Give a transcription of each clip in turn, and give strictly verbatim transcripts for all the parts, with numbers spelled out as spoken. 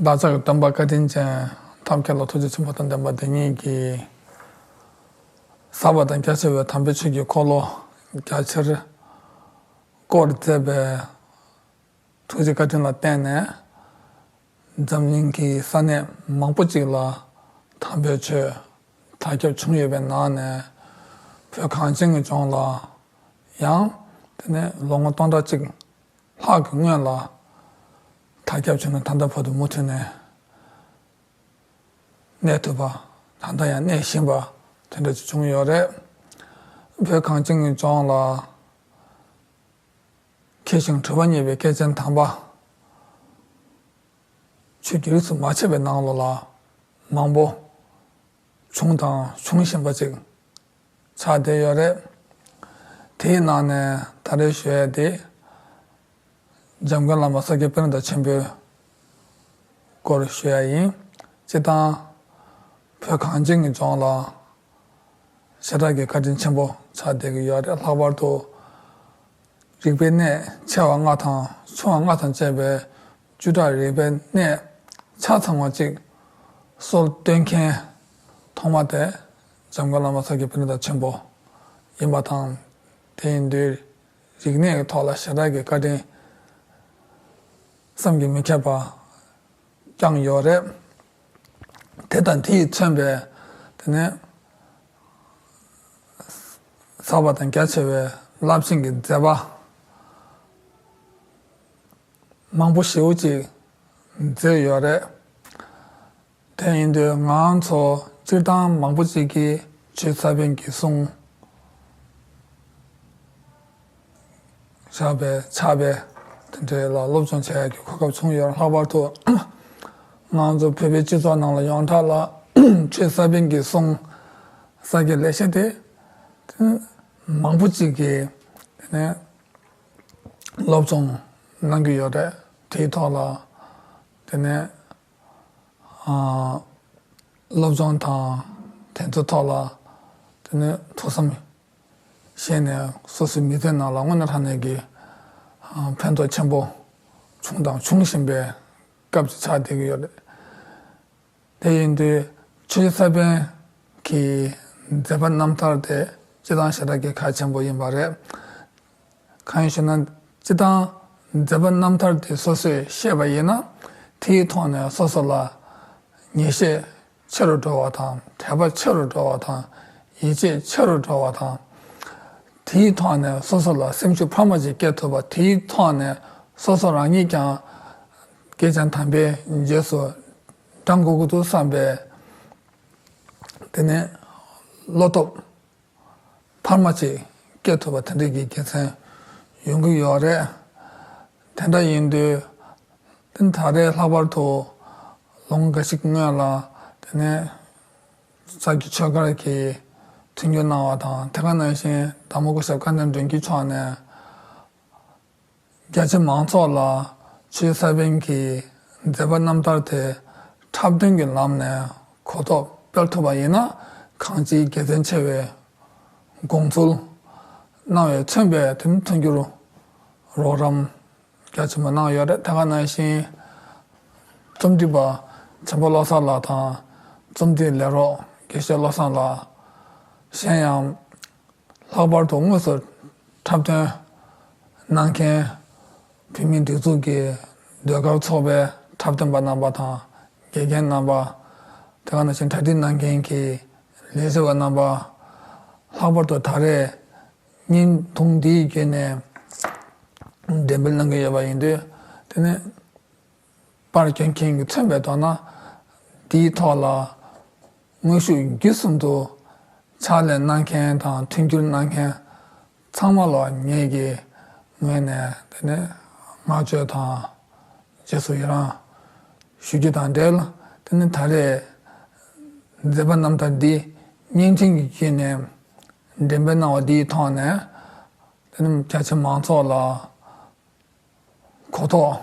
བདག་ཅག་གི་སྟོན་པ་བཀའ་དྲིན་ཅན་ཐབས་མཁས་ལ་ཐུགས་རྗེ་ཆེན་པོ་དང་ལྡན་པ་དེ་ཉིད་ཀྱིས། ཟབ་པ་དང་རྒྱ་ཆེ་བའི་དམ་པའི་ཆོས་ཀྱི་འཁོར་ལོ་རྒྱ་ཆེར་བསྐོར་མཛད་པའི་ཐུགས་རྗེ་བཀའ་དྲིན་ལ་བརྟེན་ནས། འཛམ་གླིང་གི་ས་གནས་མང་པོ་ཅིག་ལ་དམ་པའི་ཆོས་དར་ཁྱབ་བྱུང་ཡོད་པའི་ནང་ནས། བོད་གངས་ཅན་གྱི་ལྗོངས་ལ་ཡང་དེ་ནས་ལོ་ངོ་སྟོང་ཕྲག་གཅིག་ལྷག་གི་སྔོན་ལ་དར་ཁྱབ་བྱུང་ནས་ད་ལྟ་བར་དུ་མུ་མཐུད་ནས་གནས་ཐུབ་པ། ད་ལྟ་ཡང་གནས་བཞིན་པ་དེ་འདྲ་ཅིག་བྱུང་ཡོད་རེད། བོད་གངས་ཅན་གྱི་ལྗོངས་ལ་མཁས་ཤིང་གྲུབ་པ་བརྙེས་པའི་སྐྱེས་ཆེན་དམ་པ། ཆོས་ཀྱི་རིས་སུ་མ་ཆད་པའི་ནང་ལོགས་ལ་མང་པོ་བྱུང་དང་འབྱུང་བཞིན་པ་ཅིག་ཆགས་བསྡད་ཡོད་རེད། དེའི་ནང་ནས་ད་རེས་ཞུ་ཡས་དེ། འཇམ་མགོན་བླ་མ་ས་སྐྱ་པཎྜི་ཏ་ཆེན་པོའི་སྐོར་ཞུ་ཡ་ཡིན། སྤྱིར་བཏང་བོད་གངས་ཅན་གྱི་ལྗོངས་ལ་ཞེ་དྲག་གི་བཀའ་དྲིན་ཆེན་པོ་ཆགས་བསྡད་ཀྱི་ཡོད་རེད། ལྷག་པར་དུ་རིག་པའི་གནས་ཆེ་བ་ལྔ་དང་ཆུང་བ་ལྔ་དང་བཅས་པའི་བཅུ་ཕྲག་རིག་པའི་གནས་ཆ་ཚང་བ་གཅིག་སྲོལ་གཏོད་མཁན་ཐོག་མ་དེ་འཇམ་མགོན་བླ་མ་ས་སྐྱ་པཎྜི་ཏ་ཆེན་པོ་ཡིན་པ་དང་། དེ་ཡིན་དུས་རིག་གནས་ཀྱི་ཐོག་ལ་ཞེ་དྲག་གི་བཀའ་དྲིན་བསམ་གྱིས་མི་ཁྱབ་པ་བསྐྱངས་ཡོད་རེད། དེ་དང་དེས་མཚོན་པའི་དེ་ནས་ཟབ་པ་དང་རྒྱ་ཆེ་བའི་རླབས་ཆེན་གྱི་མཛད་པ་མང་པོ་ཞེ་པོ་ཅིག་མཛད་ཡོད་རེད། དེ་ཡིན་དུས་ང་ཚོ་སྤྱིར་བཏང་མང་པོ་ཅིག་གིས་ཆོས་ས་པཎ་གྱི་གསུང་བཞག་པའི་ཕྱག་དཔེ་དེ་འདྲའི་ལ་སློབ་སྦྱོང་བྱེད་ཡག་གི་གོ་སྐབས་བྱུང་ཡོད། ལྷག་པར་དུ་ང་ཚོ་བོད་པའི་སྤྱི་ཚོགས་ནང་ལ་ཡོངས་གྲགས་ལ་ཆོས་ས་པཎ་གྱི་གསུང་ས་དགེ་ལེགས་བཤད་དེ་མང་པོ་ཅིག་གིས་དེ་ནས་སློབ་སྦྱོང་གནང་གི་ཡོད་རེད། དེའི་ཐོག་ལ་དེ་ནས་ཨ་སློབ་སྦྱོང་དང་དེ་ཚོའི་ཐོག་ལ་དེ་ནས་ཐུགས་བསམ་བཞེས་ནས་སོ་སོའི་མི་ཚེ་ནང་ལ་དངོས་གནས་དྲང་གནས་ཀྱི་ཨ་ཕན་ཐོགས་ཆེན་པོ་བྱུང་དང་འབྱུང་བཞིན་པའི་སྐབས་ཅིག་ཆགས་བསྡད་ཀྱི་ཡོད་རེད། དེ་ཡིན་དུས་ཆོས་ས་པཎ་གྱི་མཛད་པ་རྣམ་ཐར་དེ་སྤྱིར་བཏང་ཞེ་དྲག་གི་གལ་ཆེན་པོ་ཡིན་པ་རེད། གང་ཡིན་ཞེ་ན། སྤྱིར་བཏང་མཛད་པ་རྣམ་ཐར་དེ་སོ་སོས་ཤེས་པ་ཡིན་ན། དེའི་ཐོག་ནས་སོ་སོ་ལ་ངེས་ཤེས་ཆེ་རུ་འགྲོ་བ་དང་། དད་པ་ཆེ་རུ་འགྲོ་བ་དང་། ཡིད་ཆེས་ཆེ་རུ་འགྲོ་བ་དང་། དེའི་ཐོག་ནས་སོ་སོ་ལ་སེམས་ཤུགས་འཕར་མ་ཅིག་སྐྱེ་ཐུབ་པ། དེའི་ཐོག་ནས་སོ་སོ་རང་ཉིད་ཀྱང་སྐྱེས་ཆེན་དམ་པའི་རྗེས་སུ་འབྲང་དགོས་ཀྱི་འདུག་བསམ་པའི་དེ་ནས་བློ་སྟོབས་འཕར་མ་ཅིག་སྐྱེ་ཐུབ་པ་དེ་འདྲ་གི་དགེ་མཚན་ཡོང་གི་ཡོད་རེད། དེ་འདྲ་ཡིན་དུས་དེ་ད་རེས་ལྷག་པར་དུ་ལོ་ངོ་འགའ་ཞིག་སྔོན་ལ་དེ་ནས་ས་སྐྱ་ཆོས་སྒར་གྱིས་མཐུན་འགྱུར་གནང་བ་དང་། དེ་ག་ནང་བཞིན་བདག་མོ་སྐུ་ཞབས་སྐལ་ལྡན་སྒྲོན་གྱི་མཆོག་ནས་རྒྱ་ཆེ་མང་ཚོགས་ལ་ཆོས་ས་པཎ་གྱི་མཛད་པ་རྣམ་ཐར་དེ་འཁྲབ་སྟོན་གྱི་ལམ་ནས་གོ་རྟོགས་སྤེལ་ཐུབ་པ་ཡིན་ན། གང་ཅིའི་དགེ་མཚན་ཆེ་བའི་དགོངས་ཚུལ་གནང་བས་མཚོན་པའི་དེ་མཐུན་འགྱུར་རོགས་རམ་རྒྱ་ཆེན་པོ་གནང་ཡོད་རེད། དེ་ག་ནང་བཞིན་རྩོམ་སྒྲིག་པ་བྱམས་པ་བློ་བཟང་ལགས་དང་། རྩོམ་སྒྲིག་ལས་རོགས་དགེ་བཤེས་བློ་བཟང་ལགས། གཞན་ཡང་། ལྷག་པར་དུ་དངོས་སུ་འཁྲབ་སྟོན་གནང་མཁན་བོད་མིའི་སྒྲིག་འཛུགས་ཀྱི་ཟློས་གར་ཚོགས་པའི་འཁྲབ་སྟོན་པ་རྣམ་པ་དང་། དགེ་རྒན་རྣམ་པ། དེ་ག་ནང་བཞིན་གྲ་སྒྲིག་གནང་མཁན་གྱི་ལས་བྱེད་པ་རྣམ་པ། ལྷག་པར་དུ་ད་རེས་བརྙན་ཐུང་འདིའི་བརྒྱུད་ནས་འགྲེམས་སྤེལ་གནང་གི་ཡོད་པ་ཡིན་དུས། དེ་ནས་པར་སྐྱོན་མཁན་གྱིས་མཚོན་པའི་ཐོག་ན། འདིའི་ཐོག་ལ་དངོས་ཤུགས་བརྒྱུད་གསུམ་དུ་ཕྱག་ལས་གནང་མཁན་དང་མཐུན་འགྱུར་གནང་མཁན་ཚང་མ་ལ་ངེད་ཀྱི་ངོས་ནས་དེ་ནས་བསྔགས་བརྗོད་དང་རྗེས་སུ་ཡི་རང་ཞུ་རྒྱུ་དང་འབྲེལ། དེ་ནས་ད་རེས་མཛད་པ་རྣམ་ཐར་འདི་བརྙན་འཕྲིན་གྱི་བརྒྱུད་ནས་འགྲེམས་སྤེལ་གནང་བ་འདིའི་ཐོག་ནས། དེ་ནས་རྒྱ་ཆེ་མང་ཚོགས་ལ་གོ་རྟོགས་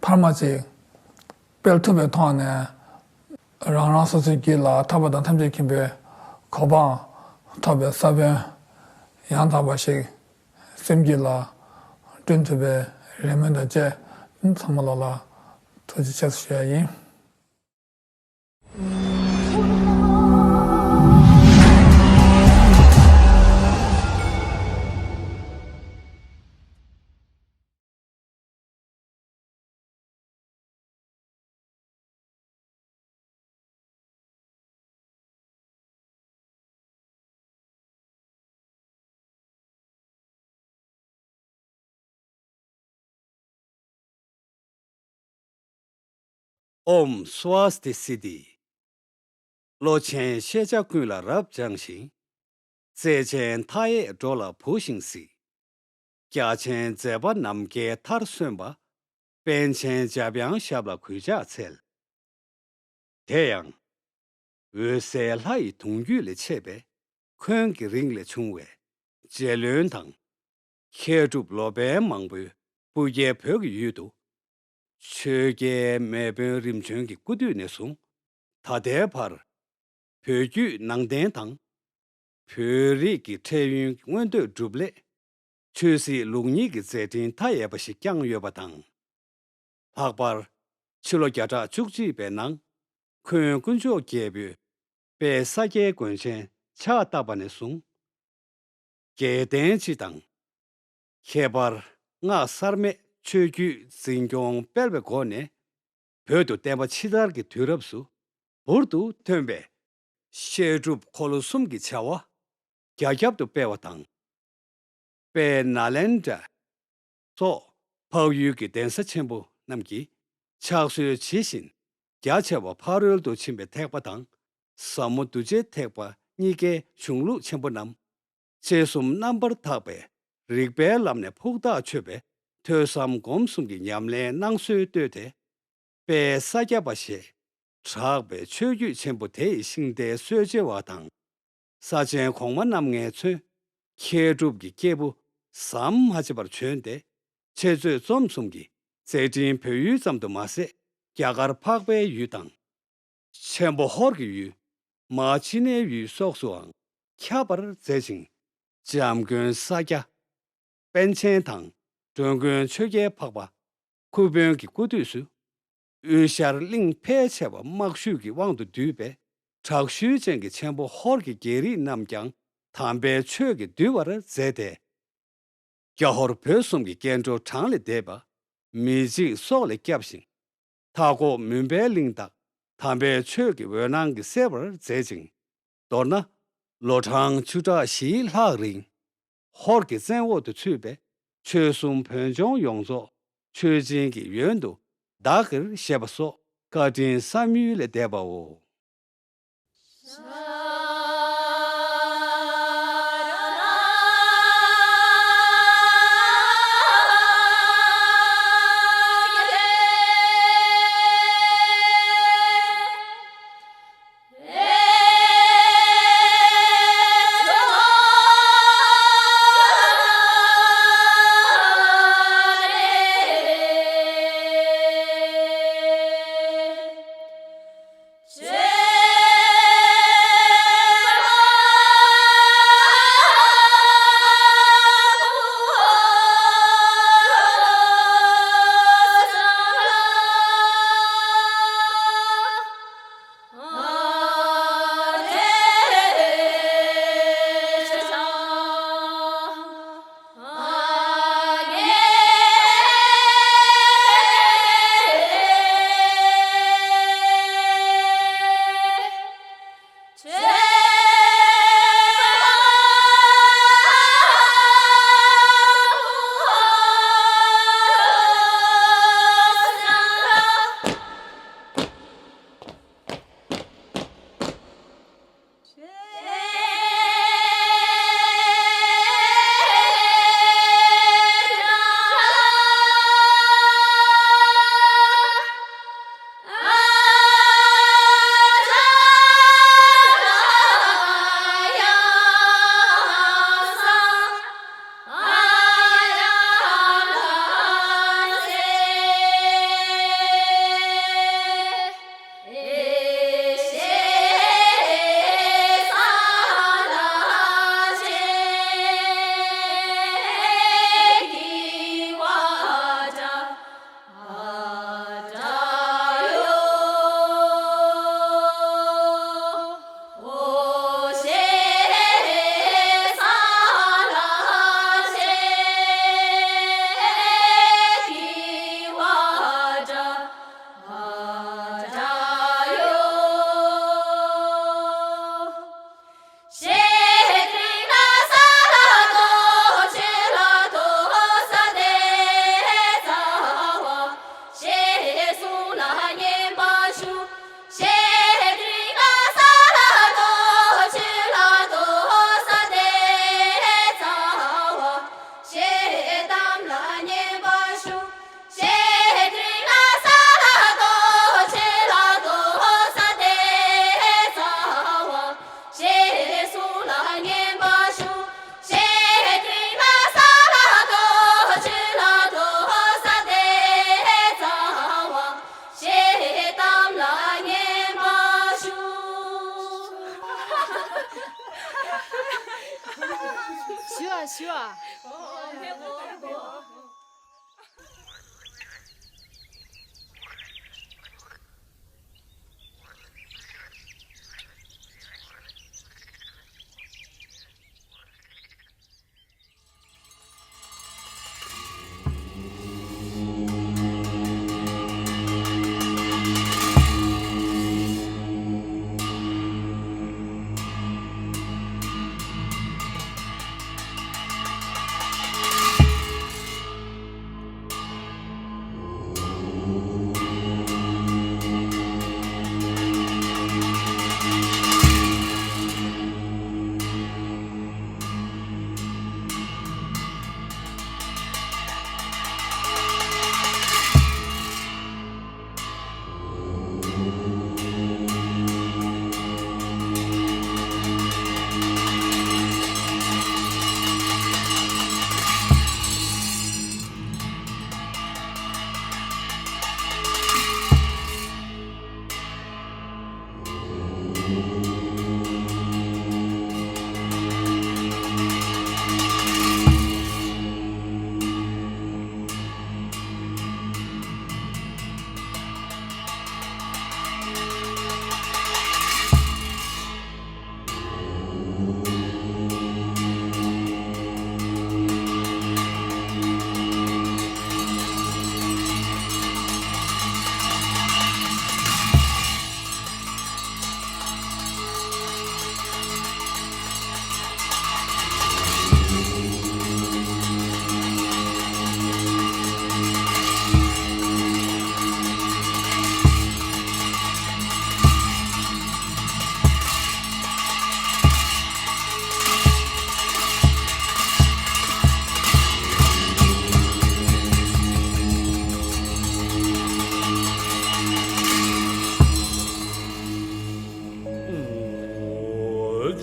འཕར་མ་ཅིག་སྤེལ་ཐུབ་པའི་ཐོག་ནས། རང་རང་སོ་སོའི་རྒྱུད་ལ་ཐར་པ་དང་ཐམས་ཅད་མཁྱེན་པའི་གོ་འཕང་ཐོབ་པའི་ས་བོན་ཡང་དག་པ་ཞིག་སེམས་རྒྱུད་ལ་བསྐྲུན་ཐུབ་པའི་རེ་སྨོན་དང་བཅས། ཚང་མ་ལ་ལ་ ཐུགས་རྗེ་ཆེ་ཞུ་ཡ་ཡིན། ཨོཾ་སྭ་སྟི་སིདྡྷི། བློ་ཆེན་ཤེས་བྱ་ཀུན་ལ་རབ་སྦྱངས་ཤིང་། བརྩེ་ཆེན་མཐའ་ཡས་འགྲོ་ལ་བུ་བཞིན་གཟིགས། རྒྱ་ཆེན་མཛད་པ་ནམ་མཁའི་མཐར་སོན་པ། པཎ་ཆེན་འཇམ་དབྱངས་ཞབས་ལ་གུས་ཕྱག་འཚལ། དེ་ཡང་། འོད་གསལ་ལྷ་ཡི་གདུང་རྒྱུད་ལས་མཆེད་པའི་འཁོན་གྱི་རིང་ལས་བྱུང་བའི་རྗེ་བློན་དང་། མཁས་གྲུབ་ལོ་པཎ་མང་པོའི་སྤུ་རྒྱལ་བོད་ཀྱི་ཡུལ་དུ། ཆོས་རྒྱལ་མེས་དབོན་རིམ་བྱོན་གྱི་སྐུ་དུས་ནས་བཟུང་ད་ལྟའི་བར། བོད་བརྒྱུད་ནང་བསྟན་དང་། བོད་རིགས་ཀྱི་འཕྲལ་ཡུན་མངོན་འདོད་སྒྲུབ་སླད། ཆོས་སྲིད་ལུགས་གཉིས་ཀྱི་མཛད་འཕྲིན་མཐའ་ཡས་པ་ཞིག་བསྐྱངས་ཡོད་པ་དང་། ལྷག་པར། ཕྱི་ལོ་བརྒྱ་ཕྲག་བཅུ་གཅིག་པའི་ནང་། འཁོན་དཀོན་མཆོག་རྒྱལ་པོས་དཔལ་ས་སྐྱའི་མགོན་ཆེན་ཕྱག་བཏབ་པ་ནས་བཟུང་། རྒྱལ་བསྟན་སྤྱི་དང་། ཁྱད་པར་སྔགས་གསར་མའི་ཆོས་བརྒྱུད་འཛིན་སྐྱོང་སྤེལ་བའི་སྒོ་ནས། བོད་དུ་བསྟན་པ་ཕྱི་དར་གྱི་དུས་རབས་སུ་འབུར་དུ་ཐོན་པའི་བཤད་སྒྲུབ་འཁོར་ལོ་གསུམ་གྱི་བྱ་བ་རྒྱ་ཁྱབ་ཏུ་སྤེལ་བ་དང་། དཔལ་ནཱ་ལེནྡྲ་སོགས་འཕགས་ཡུལ་གྱི་གདན་ས་ཆེན་པོ་རྣམས་ཀྱིས་ཕྱག་སྲོལ་ཇི་བཞིན་རྒྱ་ཆེ་བ་ཕ་རོལ་ཏུ་ཕྱིན་པའི་ཐེག་པ་དང་ཟབ་མོ་གདུལ་བྱའི་ཐེག་པ་གཉིས་ཀའི་གཞུང་ལུགས་ཆེན་པོ་རྣམས། དཔྱད་གསུམ་རྣམ་པར་དག་པའི་རིགས་པའི་ལམ་ནས་ཕུགས་ཐག་ཆོད་པའི་ཐོས་བསམ་སྒོམ་གསུམ་གྱི་ཉམས་ལེན་གནང་སྲོལ་བཏོད་དེ། དཔལ་ས་སྐྱ་པ་ཞེས་གྲགས་པའི་ཆོས་བརྒྱུད་ཆེན་པོ་དེ་ཡི་ཤིང་རྟའི་སྲོལ་འབྱེད་པ་དང་། ས་ཆེན་གོང་མ་རྣམ་ལྔས་མཚོན་མཁས་གྲུབ་ཀྱི་སྐྱེས་བུ་ཟམ་མ་ཆད་པར་བྱོན་ཏེ། འཆད་རྩོད་རྩོམ་གསུམ་གྱི་མཛད་འཕྲིན་བོད་ཡུལ་ཙམ་དུ་མ་ཟད། རྒྱ་གར་འཕགས་པའི་ཡུལ་དང་། ཆེན་པོ་ཧོར་གྱི་ཡུལ། མ་ཕྱི་ནའི་ཡུལ་སོགས་སུའང་ཁྱབ་པར་མཛད་ཅིང་། འཇམ་མགོན་ས་སྐྱ། པཎ་ཆེན་དང་འགྲོ་མགོན་ཆོས་རྒྱལ་འཕགས་པ། ཁུ་དབོན་གྱི་སྐུ་དུས་སུ། དབུས་ཤར་གླིང་ཕལ་ཆེ་བ་དམག་ཤུལ་གྱི་དབང་དུ་བསྡུས་པའི་དྲག་ཤུལ་ཅན་གྱི་ཆེན་པོ་ཧོར་གྱི་རྒྱལ་རིགས་རྣམས་ཀྱང་དམ་པའི་ཆོས་ཀྱིས་འདུལ་བར་མཛད་དེ། རྒྱ་ཧོར་བོད་གསུམ་གྱི་སྐྱེ་འགྲོ་གྲངས་ལས་འདས་པ། མི་འཇིགས་སྲོག་ལས་བསྐྱབས་ཤིང་། མཐའ་འཁོབ་མུན་པའི་གླིང་དག་དམ་པའི་ཆོས་ཀྱི་འོད་སྣང་གིས་གསལ་བར་མཛད་ཅིང་། མདོར་ན། ལོ་གྲངས་བཅུ་ཕྲག་བཞིའི་ལྷག་རིང་། ཧོར་གྱི་བཙན་འོག་ཏུ་ཚུད་པའི་ཆོལ་གསུམ་བོད་ལྗོངས་ཡོངས་རྫོགས་ཆོས་སྦྱིན་གྱི་ཡོན་དུ་བདག་གིར་བཞེས་པ་སོགས་བཀའ་དྲིན་བསམ་ཡུལ་ལས་འདས་པའོ།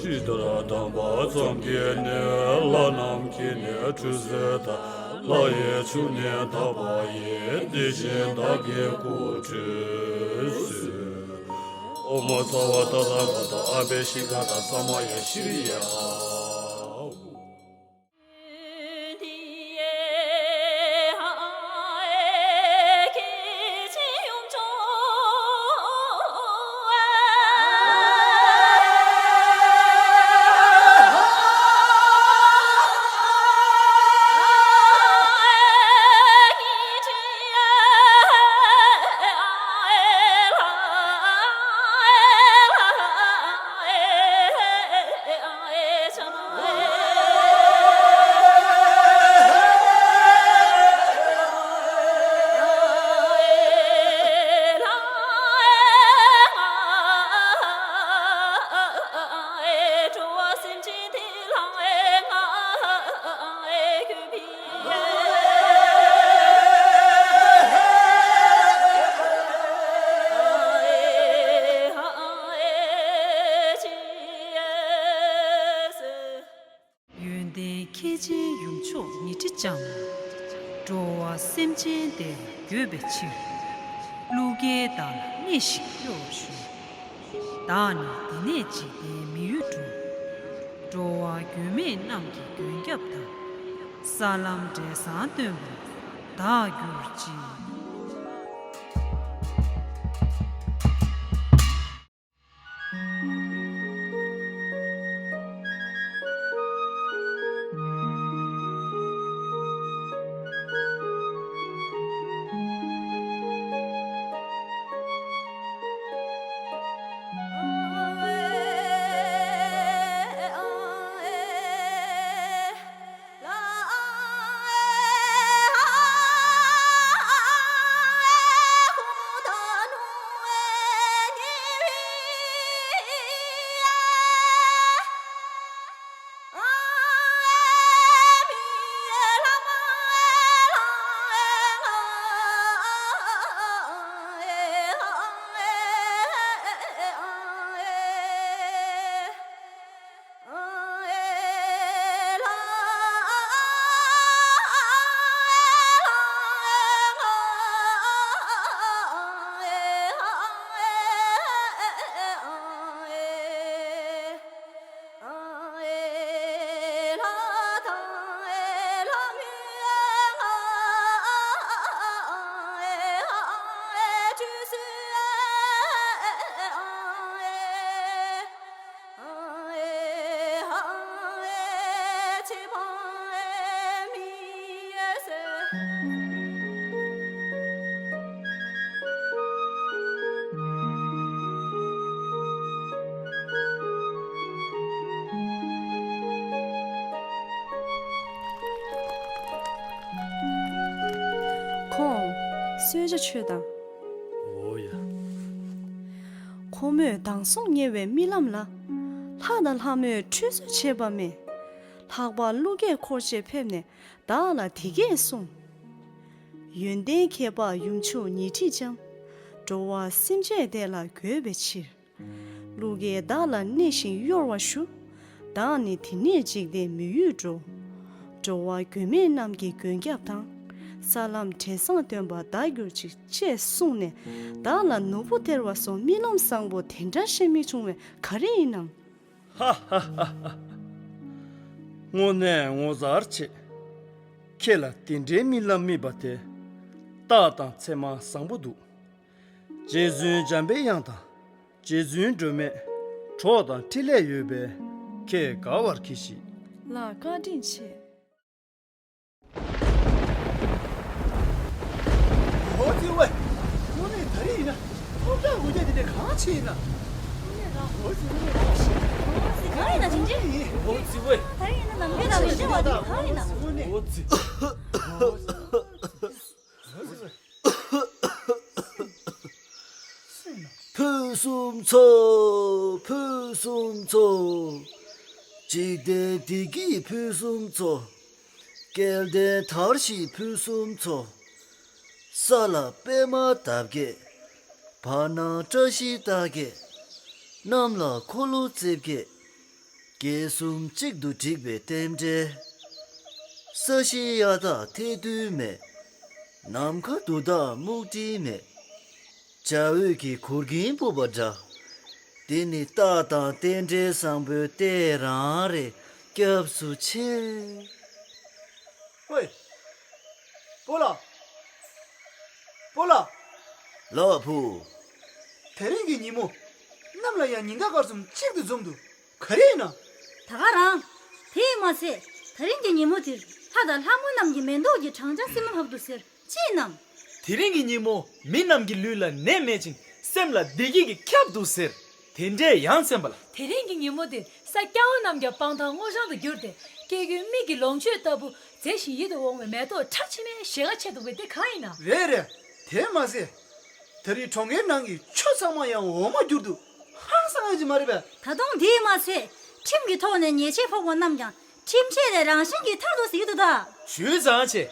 ཇི་ལྟར་དམ་པ་བཅོམ་ལྡན་འདས་ལྷ་རྣམས་ཀྱི་ནི་ཁྲུས་གསོལ་དང་། ལྷ་ཡི་ཆུ་ནི་དག་པ་ཡིས། དེ་བཞིན་བདག་གིས་སྐུ་ཁྲུས་གསོལ། ཨོཾ་ཚ་བ་ཏ་ཐཱ་ག་ཏ་ཨ་བྷི་ཤེ་ཀ་དང་ས་མ་ཡ་ཤྲི་ཡ། ཡོན་ཏན་མཁས་ཆེན་ཡུམ་མཆོག་ཉི་ཁྲི་བྱམས། འགྲོ་བ་སེམས་ཅན་བདེ་བར་འགོད་པའི་ཕྱིར། ཀླུ་རྒྱལ་བདག་ལ་གནས་ཤིག་སྐྱོར་ཞུ། བདག་ནི་འདི་ནས་འཇིག་རྟེན་མི་ཡུལ་དུ། འགྲོ་བ་མགོན་མེད་རྣམས་ཀྱི་མགོན་སྐྱབས་དང་། ས་ལམ་འབྲས་བཟང་སྟོན་པར་བདག་གྱུར་ཅིག། ཁོང་གསོལ་ཇ་མཆོད་དང་། འོ་ཡ། ཁོ་མོས་དྲང་སྲོང་དམྱལ་བའི་རྨི་ལམ་ལ། ལྷ་དང་ལྷ་མོས་ཁྲུས་གསོལ་བྱེད་པ་མེད། ལྷག་པར་ཀླུ་རྒྱལ་འཁོར་བཅས་ཕེབས་ནས་བདག་ལ་འདི་སྐད་གསུངས། ཡོན་ཏན་ཁྱད་འཕགས་ཡུམ་ཆུང་ཉི་ཁྲི་ལྕམ། འགྲོ་བ་སེམས་ཅན་བདེ་ལ་འགོད་པའི་ཕྱིར། ཀླུ་རྒྱལ་བདག་ལ་གནས་ཤིང་གཡོ་བར་ཞུ། བདག་ནི་དེ་ནས་འཇིག་རྟེན་མི་ཡུལ་འགྲོ། འགྲོ་བ་མགོན་མེད་རྣམས་ཀྱི་མགོན་སྐྱབས་དང་། ས་ལམ་བྲེ་སྲང་སྟོན་པ་བདག་གྱུར་ཅིག་ཅེས་གསུངས་ནས་བདག་ལ་ནོར་བུ་སྟེར་བ་སོགས་རྨི་ལམ་བཟང་པོ་དེ་འདྲ་བཤད་མི་བྱུང་བས་ག་རེ་ཡིན་ནམ། ཧ་ཧ་ཧ་ཧ། དངོས་གནས་ངོ་མཚར་ཆེ། ཁྱེད་ལ་དེ་འདྲའི་རྨི་ལམ་རྨིས་པ་དེ་རྟགས་དང་མཚན་མ་བཟང་པོ་འདུག་རྗེ་བཙུན་འཇམ་པའི་དབྱངས་དང་རྗེ་བཙུན་སྒྲོལ་མས་གྲོགས་དང་འཕྲིན་ལས་ཡོད་པས་ཁྱེད་དགའ་བར་གྱིས་ཤིག་ལགས། བཀའ་དྲིན་ཆེ། འོ་ཙི་ཝེ། དངོས་གནས་ད་རེས་ཡིན་ན་ཐོབ་ཐང་དགོས་རྒྱུ་དེ་འདྲ་གང་ཆེ་ཡིན་ན། འོ་ཙི་ཝེ། གང་ཡིན་ན་ཇིན་ཇིན། འོ་ཙི་ཝེ། ད་རེས་ཡིན་ན་ནམ་རྒྱུན་དང་མི་འདྲ་བ་འདི་གང་ཡིན་ན། འོ་ཙི། ཕུན་སུམ་ཚོགས། ཕུན་སུམ་ཚོགས། འཇིག་རྟེན་བདེ་སྐྱིད་ཕུན་སུམ་ཚོགས། སྐལ་ལྡན་དར་ཞིང་ཕུན་སུམ་ཚོགས། ས་ལ་པད་མ་འདབ་བརྒྱད། བར་སྣང་བཀྲ་ཤིས་རྟགས་བརྒྱད། གནམ་ལ་འཁོར་ལོ་རྩིབས་བརྒྱད། བརྒྱད་གསུམ་གཅིག་ཏུ་བསྒྲིགས་པའི་རྟེན་འབྲེལ། ས་གཞི་གཡའ་དག་ཐལ་རྡུལ་མེད། ནམ་མཁའ་དུས་དག་སྨུག་སྤྲིན་མེད། བྱ་འོད་ཀྱི་གུར་གྱིན་སྤུབས་པ་འདྲ། འདི་ནི་རྟགས་དང་རྟེན་འབྲེལ་བཟང་པོའི་གཏེར་རང་རེད། སྐྱབས་སུ་མཆི། ཝེ། སྤོ་ལགས། སྤོ་ལགས། ལགས་བུ། དེ་རིང་གི་ཉིན་མོ། གནམ་ལ་ཡང་ཉི་ཟླ་སྐར་གསུམ་གཅིག་ཏུ་འཛོམས་འདུག་ག་རེ་ཡིན་ན། ད་ག་རང་། དེས་མ་ཚད། དེ་རིང་གི་ཉིན་མོ་འདིར་ལྷ་དང་ལྷ་མོ་རྣམས་ཀྱི་མེ་ཏོག་གི་གྲང་ཆར་སིམ་མ་ལྷག་ཏུ་གསལ། ཅི་ཡིན་ནམ། དེ་རིང་གི་ཉིན་མོ་མི་རྣམས་ཀྱི་ལུས་ལ་ནད་མེད་ཅིང་སེམས་ལ་བདེ་སྐྱིད་ཀྱིས་ཁྱབ་འདུག་ཟེར། དེ་འདྲའི་ཡ་མཚན་པ་ལ། དེ་རིང་གི་ཉིན་མོ་འདིར་ས་སྐྱ་བོ་རྣམས་ཀྱང་སྤང་ཐང་སྔོ་ལྗང་དུ་གྱུར་ཏེ། སྐྱེ་རྒུའི་མིག་གི་ལོངས་སྤྱོད་ལྟ་བུ་མཛེས་ཤིང་ཡིད་དུ་འོང་བའི་མེ་ཏོག་ཁྲ་ཆེ་མའི་ཞལ་ཁ་ཕྱེ་འདུག་པས་དེ་གང་ཡིན་ན། རེད་རེད། དེ་མ་ཟད། ད་རེས་གྲོང་ཁྱེར་ནང་གི་ཆུ་ཚང་མ་ཡང་འོ་མ་གྱུར་འདུག་ཧང་སང་ཡ་ཅིག་མ་རེད་པས། ད་དུང་དེས་མ་ཚད། ཁྲིམས་ཀྱི་ཐོག་ནས་ཉེས་ཆད་ཕོག་པ་རྣམས་ཀྱང་ཁྲིམས་ཆད་ལས་རང་བཞིན་གྱིས་ཐར་འདུག་ཟེར་གྱི་འདུག་ད། ཞུས་ཙང་ཆེ།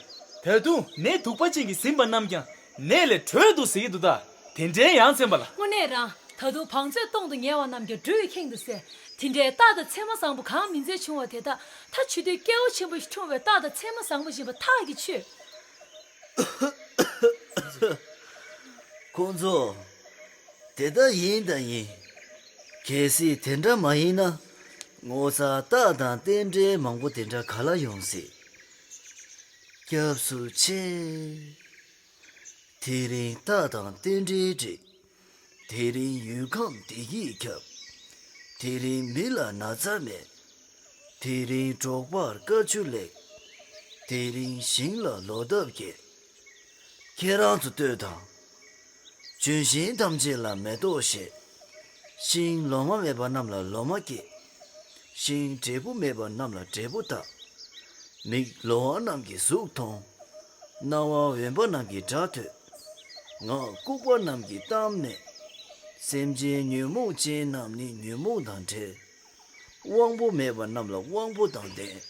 ད་དུང་ནད་གདུག་པ་ཅན་གྱིས་ཟིན་པ་རྣམས་ཀྱང་ནད་ལས་གྲོལ་འདུག་ཟེར་གྱི་འདུག་ད། དེ་འདྲའི་ཡ་མཚན་པ་ལ། དངོས་གནས་རང་། ད་དུང་བང་མཛོད་སྟོང་དུ་ཉལ་བ་རྣམས་ཀྱང་སྦྲུལ་གྱིས་ཁེངས་འདུག་ཟེར། དེ་འདྲའི་རྟགས་དང་མཚན་མ་བཟང་པོ་གང་མིན་ཚད་བྱུང་བ་དེ་དག་མཐའ་མཆུ་ཏོའི་སྐྱེ་བོ་ཆེན་པོ་ཞིག་འཁྲུངས་པའི་རྟགས་དང་མཚན་མ་བཟང་པོ་ཡིན་པ་ཐག་གིས་ཆོད། ཁོང་ཚོ། དེ་ལྟ་ཡིན་དང་ཡིན། གལ་སྲིད་དེ་འདྲ་མ་ཡིན་ན། ངོ་ཚ་རྟགས་དང་རྟེན་འབྲེལ་མང་པོ་དེ་འདྲ་ག་ལ་ཡོང་སྲིད། སྐྱབས་སུ་མཆི། དེ་རིང་རྟགས་དང་རྟེན་འབྲེལ་འགྲིག་དེ་རིང་ཡུལ་ཁམས་བདེ་སྐྱིད་ཁྱབ། དེ་རིང་མི་ལ་ན་ཚ་མེད། དེ་རིང་འབྲོག་པར་དཀའ་ཆུ་ལེགས། དེ་རིང་ཞིང་ལ་ལོ་འདབ་རྒྱས། ཁྱེད་རང་ཚོ་ལྟོས་དང་། ལྗོན་ཤིང་ཐམས་ཅད་ལ་མེ་ཏོག་བཞད། ཤིང་ལོ་མ་མེད་པ་རྣམས་ལ་ལོ་མ་སྐྱེས། ཤིང་འབྲས་བུ་མེད་པ་རྣམས་ལ་འབྲས་བུ་བཏབ། མིག་ལོག་པ་རྣམས་ཀྱིས་གཟུགས་མཐོང་། རྣ་བ་འོན་པ་རྣམས་ཀྱིས་སྒྲ་ཐོས། ངག་ལྐུགས་པ་རྣམས་ཀྱིས་གཏམ་སྨྲས། སེམས་ཅན་ཉོན་མོངས་ཅན་རྣམས་ནི་ཉོན་མོངས་དང་བྲལ། དབང་པོ་མེད་པ་རྣམས་ལ་དབང་པོ་དང་ལྡན།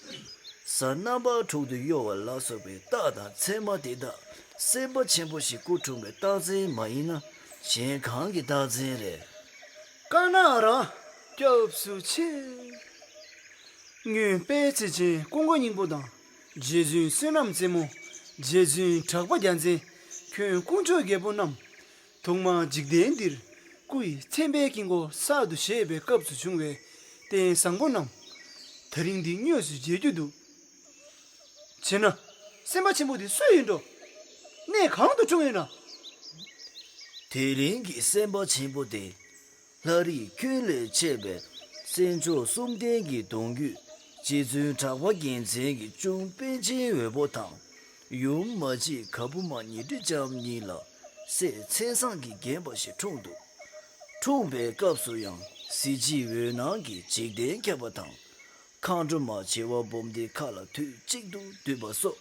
གཟའ་རྣམ་པ་དྲུག་ཏུ་གཡོ་བ་ལ་སོགས་པའི་རྟགས་དང་མཚན་མ་དེ་དག་སེམས་དཔའ་ཆེན་པོ་ཞིག་སྐུ་འཁྲུངས་པའི་རྟགས་མཚན་མ་ཡིན་ན་གཞན་གང་གི་རྟགས་མཚན་རེད། ཀ་ན་ར། སྐྱབས་སུ་མཆི། སྔོན་དཔལ་བརྩེ་ཆེན་ཀུན་དགའ་སྙིང་པོ་དང་། རྗེ་བཙུན་བསོད་ནམས་རྩེ་མོ། རྗེ་བཙུན་གྲགས་པ་རྒྱལ་མཚན། ཁྱོད་དཀོན་མཆོག་རྒྱལ་པོ་རྣམས། ཐོག་མར་འཇིག་རྟེན་འདིར་སྐུ་ཡི་མཚན་དཔལ་དཀྱིལ་འཁོར་གསར་དུ་བཞད་པའི་སྐབས་སུ་བྱུང་བའི་རྟེན་བཟང་པོ་རྣམས། ད་རིང་འདི་དངོས་སུ་མཇལ་རྒྱུ་འདུག་བྱས་ན། སེམས་དཔའ་ཆེན་པོ་འདི་སུ་ཡིན་འགྲོ། གནས་གང་དུ་བྱུང་ཡོད་ན། དེ་རིང་གི་སེམས་དཔའ་ཆེན་པོ་དེ། ལྷ་རིས་ཁྱོན་ལས་ཆད་པའི་སྲས་མཆོག་གསུམ་ལྡན་གྱི་གདུང་རྒྱུད་རྗེ་བཙུན་གྲགས་པ་རྒྱལ་མཚན་གྱི་གཅུང་པཎ་ཆེན་འོད་པོ་དང་། ཡུམ་མ་གཅིག་ག་བུ་མ་ཉི་ཁྲི་ལྕམ་གཉིས་ལ་སྲས་མཚན་བཟང་གིས་བརྒྱན་པ་ཞིག་འཁྲུངས་འདུག་འཁྲུངས་པའི་སྐབས་སུ་ཡང་གཟི་བརྗིད་འོད་སྣང་གིས་འཇིག་རྟེན་ཁྱབ་པ་དང་། མཁའ་འགྲོ་མ་བྱེ་བ་སྦོམ་འདི་མཁའ་ལ་དུས་གཅིག་ཏུ་འདུས་པ་སོགས་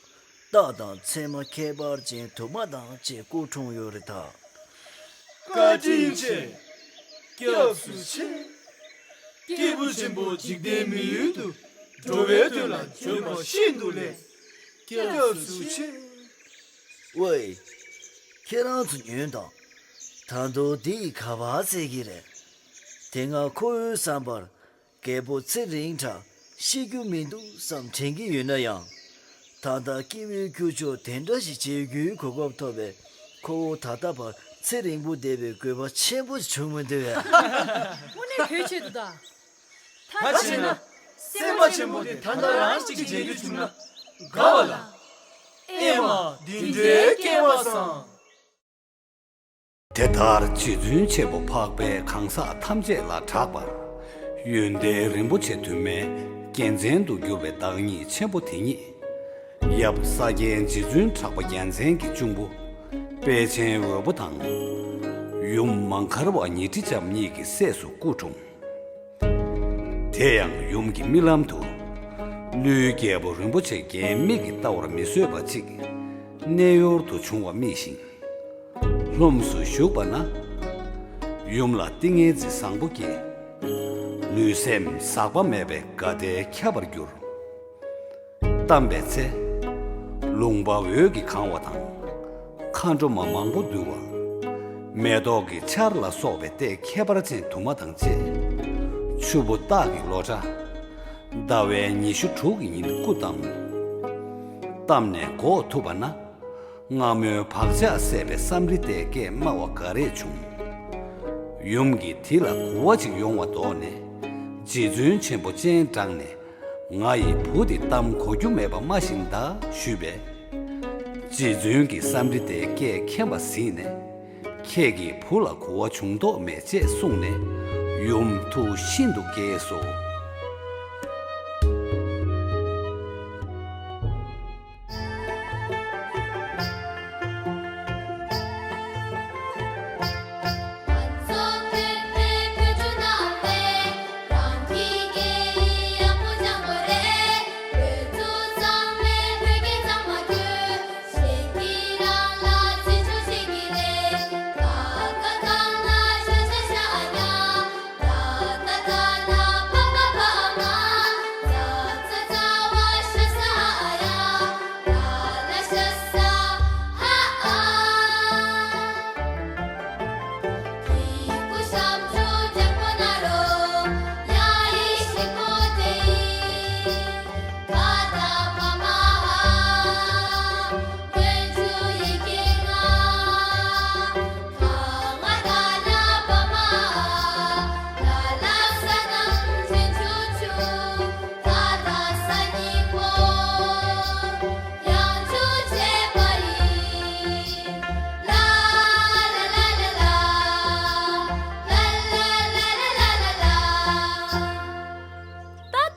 རྟགས་དང་མཚན་མ་ཁྱད་པར་ཅན་དུ་མ་དང་བཅས་སྐུ་འཁྲུངས་ཡོད་རེད་ད། བཀའ་དྲིན་ཆེ། སྐྱབས་སུ་མཆི། སྐྱེས་བུ་ཆེན་པོ་འཇིག་རྟེན་མི་ཡུལ་དུ། འགྲོ་བའི་དོན་ལ་བྱོན་པ་ཤིན་ཏུ་ལེགས། སྐྱབས་སུ་མཆི། ཝེ། ཁྱེད་རང་ཚོ་ཉོན་དང་། ད་དུང་འདི་ཡིས་ག་པར་འཚོལ་གྱི་རེད། དེ་སྔ་ཁོ་བོའི་བསམ་པར། རྒད་པོ་ཚེ་རིང་དྲགས་ཤི་རྒྱུ་མི་འདུག་བསམ་དྲན་གྱི་ཡོད་ན་ཡང་། ད་ལྟ་སྐྱེ་བོའི་ཁྱུ་མཆོག་དེ་འདྲ་ཞིག་བྱེད་རྒྱུའི་གོ་སྐབས་ཐོབ་པས། ཁོ་བོ་ད་ལྟ་བར་ཚེ་རིང་པོ་བསྡད་པའི་དགོས་པ་ཆེན་པོ་ཞིག་བྱུང་མི་འདུག་གས། དངོས་གནས་གལ་ཆེ་འདུག་ད། ད་བྱས་ན། སེམས་དཔའ་ཆེན་པོ་དེ་ད་ལྟ་རང་གཅིག་མཇལ་རྒྱུ་བྱུང་ན་དགའ་བ་ལ། ཨེ་མ་འདི་འདྲའི་སྐལ་བ་བཟང་། དེ་ལྟར་རྗེ་བཙུན་ཆེན་པོ་འཕགས་པའི་གང་ཟག་ཐམས་ཅད་ལ་གྲགས་པར། ཡོན་ཏན་རིན་པོ་ཆེ་དུ་མའི་རྒྱལ་མཚན་དུ་གྱུར་པའི་བདག་ཉིད་ཆེན་པོ་དེ་ཉིད། ཡབ་ས་སྐྱའི་རྗེ་བཙུན་གྲགས་པ་རྒྱལ་མཚན་གྱི་གཅུང་པོ་དཔལ་ཆེན་འོད་པོ་དང་། ཡུམ་མ་མཁར་བ་ཉི་ཁྲི་ལྕམ་གཉིས་ཀྱི་སྲས་སུ་སྐུ་འཁྲུངས། དེ་ཡང་ཡུམ་གྱི་རྨི་ལམ་དུ། ཀླུའི་རྒྱལ་པོ་རིན་པོ་ཆེ་རྒྱན་མིག་གིས་བལྟ་བར་མི་བཟོད་པ་ཅིག་གནས་ཡུལ་དུ་བྱུང་བ་རྨིས་ཤིང་། ལྷུམས་སུ་ཞུགས་པ་ན། ཡུམ་ལ་ཏིང་ངེ་འཛིན་བཟང་པོ་སྐྱེས། ལུས་སེམས་ཟག་པ་མེད་པའི་དགའ་བདེས་ཁྱབ་པར་གྱུར། བལྟམས་པའི་ཚེ། ལུང་པ་འོད་ཀྱིས་གང་བ་དང་། མཁའ་འགྲོ་མ་མང་པོ་འདུ་བ། མེ་ཏོག་གི་ཆར་ལ་སོགས་པའི་ལྟས་ཁྱད་པར་ཅན་དུ་མ་དང་བཅས། ཆུ་བོ་སྟག་གི་ལོ་འདྲ། ཟླ་བའི་ཉི་ཤུ་དྲུག་གི་ཉིན་སྐུ་བལྟམས། བལྟམས་ནས་འགོག་ཐུབ་པ་ན། སྔ་མོའི་བག་ཆགས་སད་པའི་བསམ་རི་ལྟའི་སྐད་སྨྲ་བ་འགའ་རེ་བྱུང་། ཡུམ་གྱིས་དེ་ལ་གོ་བ་ཅིག་ཡོང་བ་དོགས་ནས། རྗེ་བཙུན་ཆེན་པོ་སྤྱན་དྲངས་ནས། ང་ཡི་བུ་དེ་གཏམ་གོ་རྒྱུ་མེད་པ་སྨྲ་ཞིང་གདའ་ཞུས་པས། རྗེ་བཙུན་གྱིས་བསམ་རི་ལྟའི་སྐད་མཁྱེན་པ་གཟིགས་ནས། ཁྱེད་ཀྱི་བུ་ལ་གོ་བ་བྱུང་དོགས་མེད་ཅེས་གསུངས་ནས། ཡུམ་ཐུགས་ཤིན་ཏུ་དགྱེས་སོ། ད་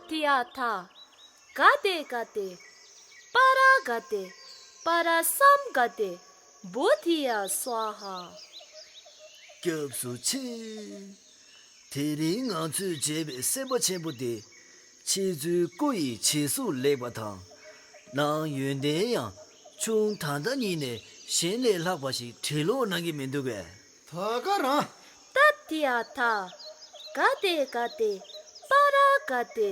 དེ་ཡ་ཐ། ག་དེ་ག་དེ། པ་ར་ག་དེ། པ་ར་སམ་ག་དེ། བོ་དྷི་ཡ་སྭཱ་ཧཱ། སྐྱབས་སུ་མཆི། དེ་རིང་ང་ཚོས་མཇལ་བའི་སེམས་དཔའ་ཆེན་པོ་དེ། ཁྱེད་ཚོའི་སྐུ་ཡི་བྱད་གཟུགས་ལེགས་པ་དང་། ནང་ཡོན་ཏན་ཡང་ཆུང་ད་ལྟ་ཉིད་ནས་གཞན་ལས་ལྷག་པ་ཞིག་བྲིས་ཀློག་གནང་གི་མི་འདུག་གས། ད་ག་རང་། ཏ་ཏི་ཡ་ཐ། ག་ཏེ་ག་ཏེ། པ་ར་ག་ཏེ།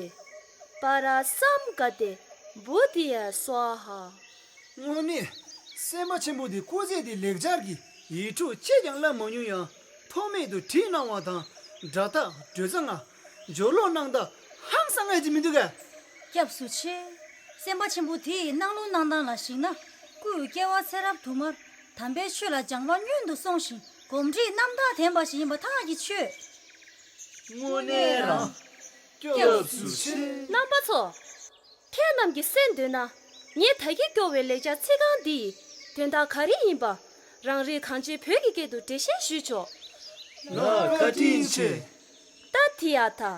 པ་ར་སམ་ག་ཏེ། བོ་དྷི་ཡ་སྭཱ་ཧཱ། དངོས་གནས། སེམས་དཔའ་ཆེན་པོ་འདི་སྐུ་ཚེ་འདི་ལེགས་སྦྱར་གྱི་ཡིག་འབྲུ་གཅིག་ཀྱང་བསླབ་མ་མྱོང་ཡང་ཐོགས་མེད་དུ་བྲིས་གནང་བ་དང་སྒྲ་དག་འགྲོས་ཚ་ང་སྦྱོར་ཀློག་གནང་སྟངས་ཧང་སང་ངེས་ཀྱི་མི་འདུག་གས། སྐྱབས་སུ་མཆི། སེམས་དཔའ་ཆེན་པོ་དེ་ཡི་གནང་ལུགས་གནང་སྟངས་ལ་གཞིགས་ན་སྐུ་ཡི་སྐྱེ་བ་ཚེ་རབས་དུ་མར་དམ་པའི་ཆོས་ལ་སྦྱང་བ་སྔོན་དུ་སོང་ཞིང་གོམས་འདྲིས་རྣམ་དག་ལྡན་པ་ཞིག་ཡིན་པ་ཐག་གིས་ཆོད། དངོས་གནས་རང་། སྐྱབས་སུ་མཆི། རྣམ་པ་ཚོ། ཁྱེད་རྣམས་ཀྱིས་གསན་འདོད་ན། ངས་ད་གིན་སྐྱོར་བའི་ལེགས་སྦྱར་ཚིག་རྐང་འདི་ཡི་དོན་དག་ག་རེ་ཡིན་པ། རང་རེའི་གངས་ཅན་བོད་ཀྱི་སྐད་དུ་འགྲེལ་བཤད་ཞུས་ཆོག་ལགས། བཀའ་དྲིན་ཆེ། ཏ་ཐི་ཡ་ཐ།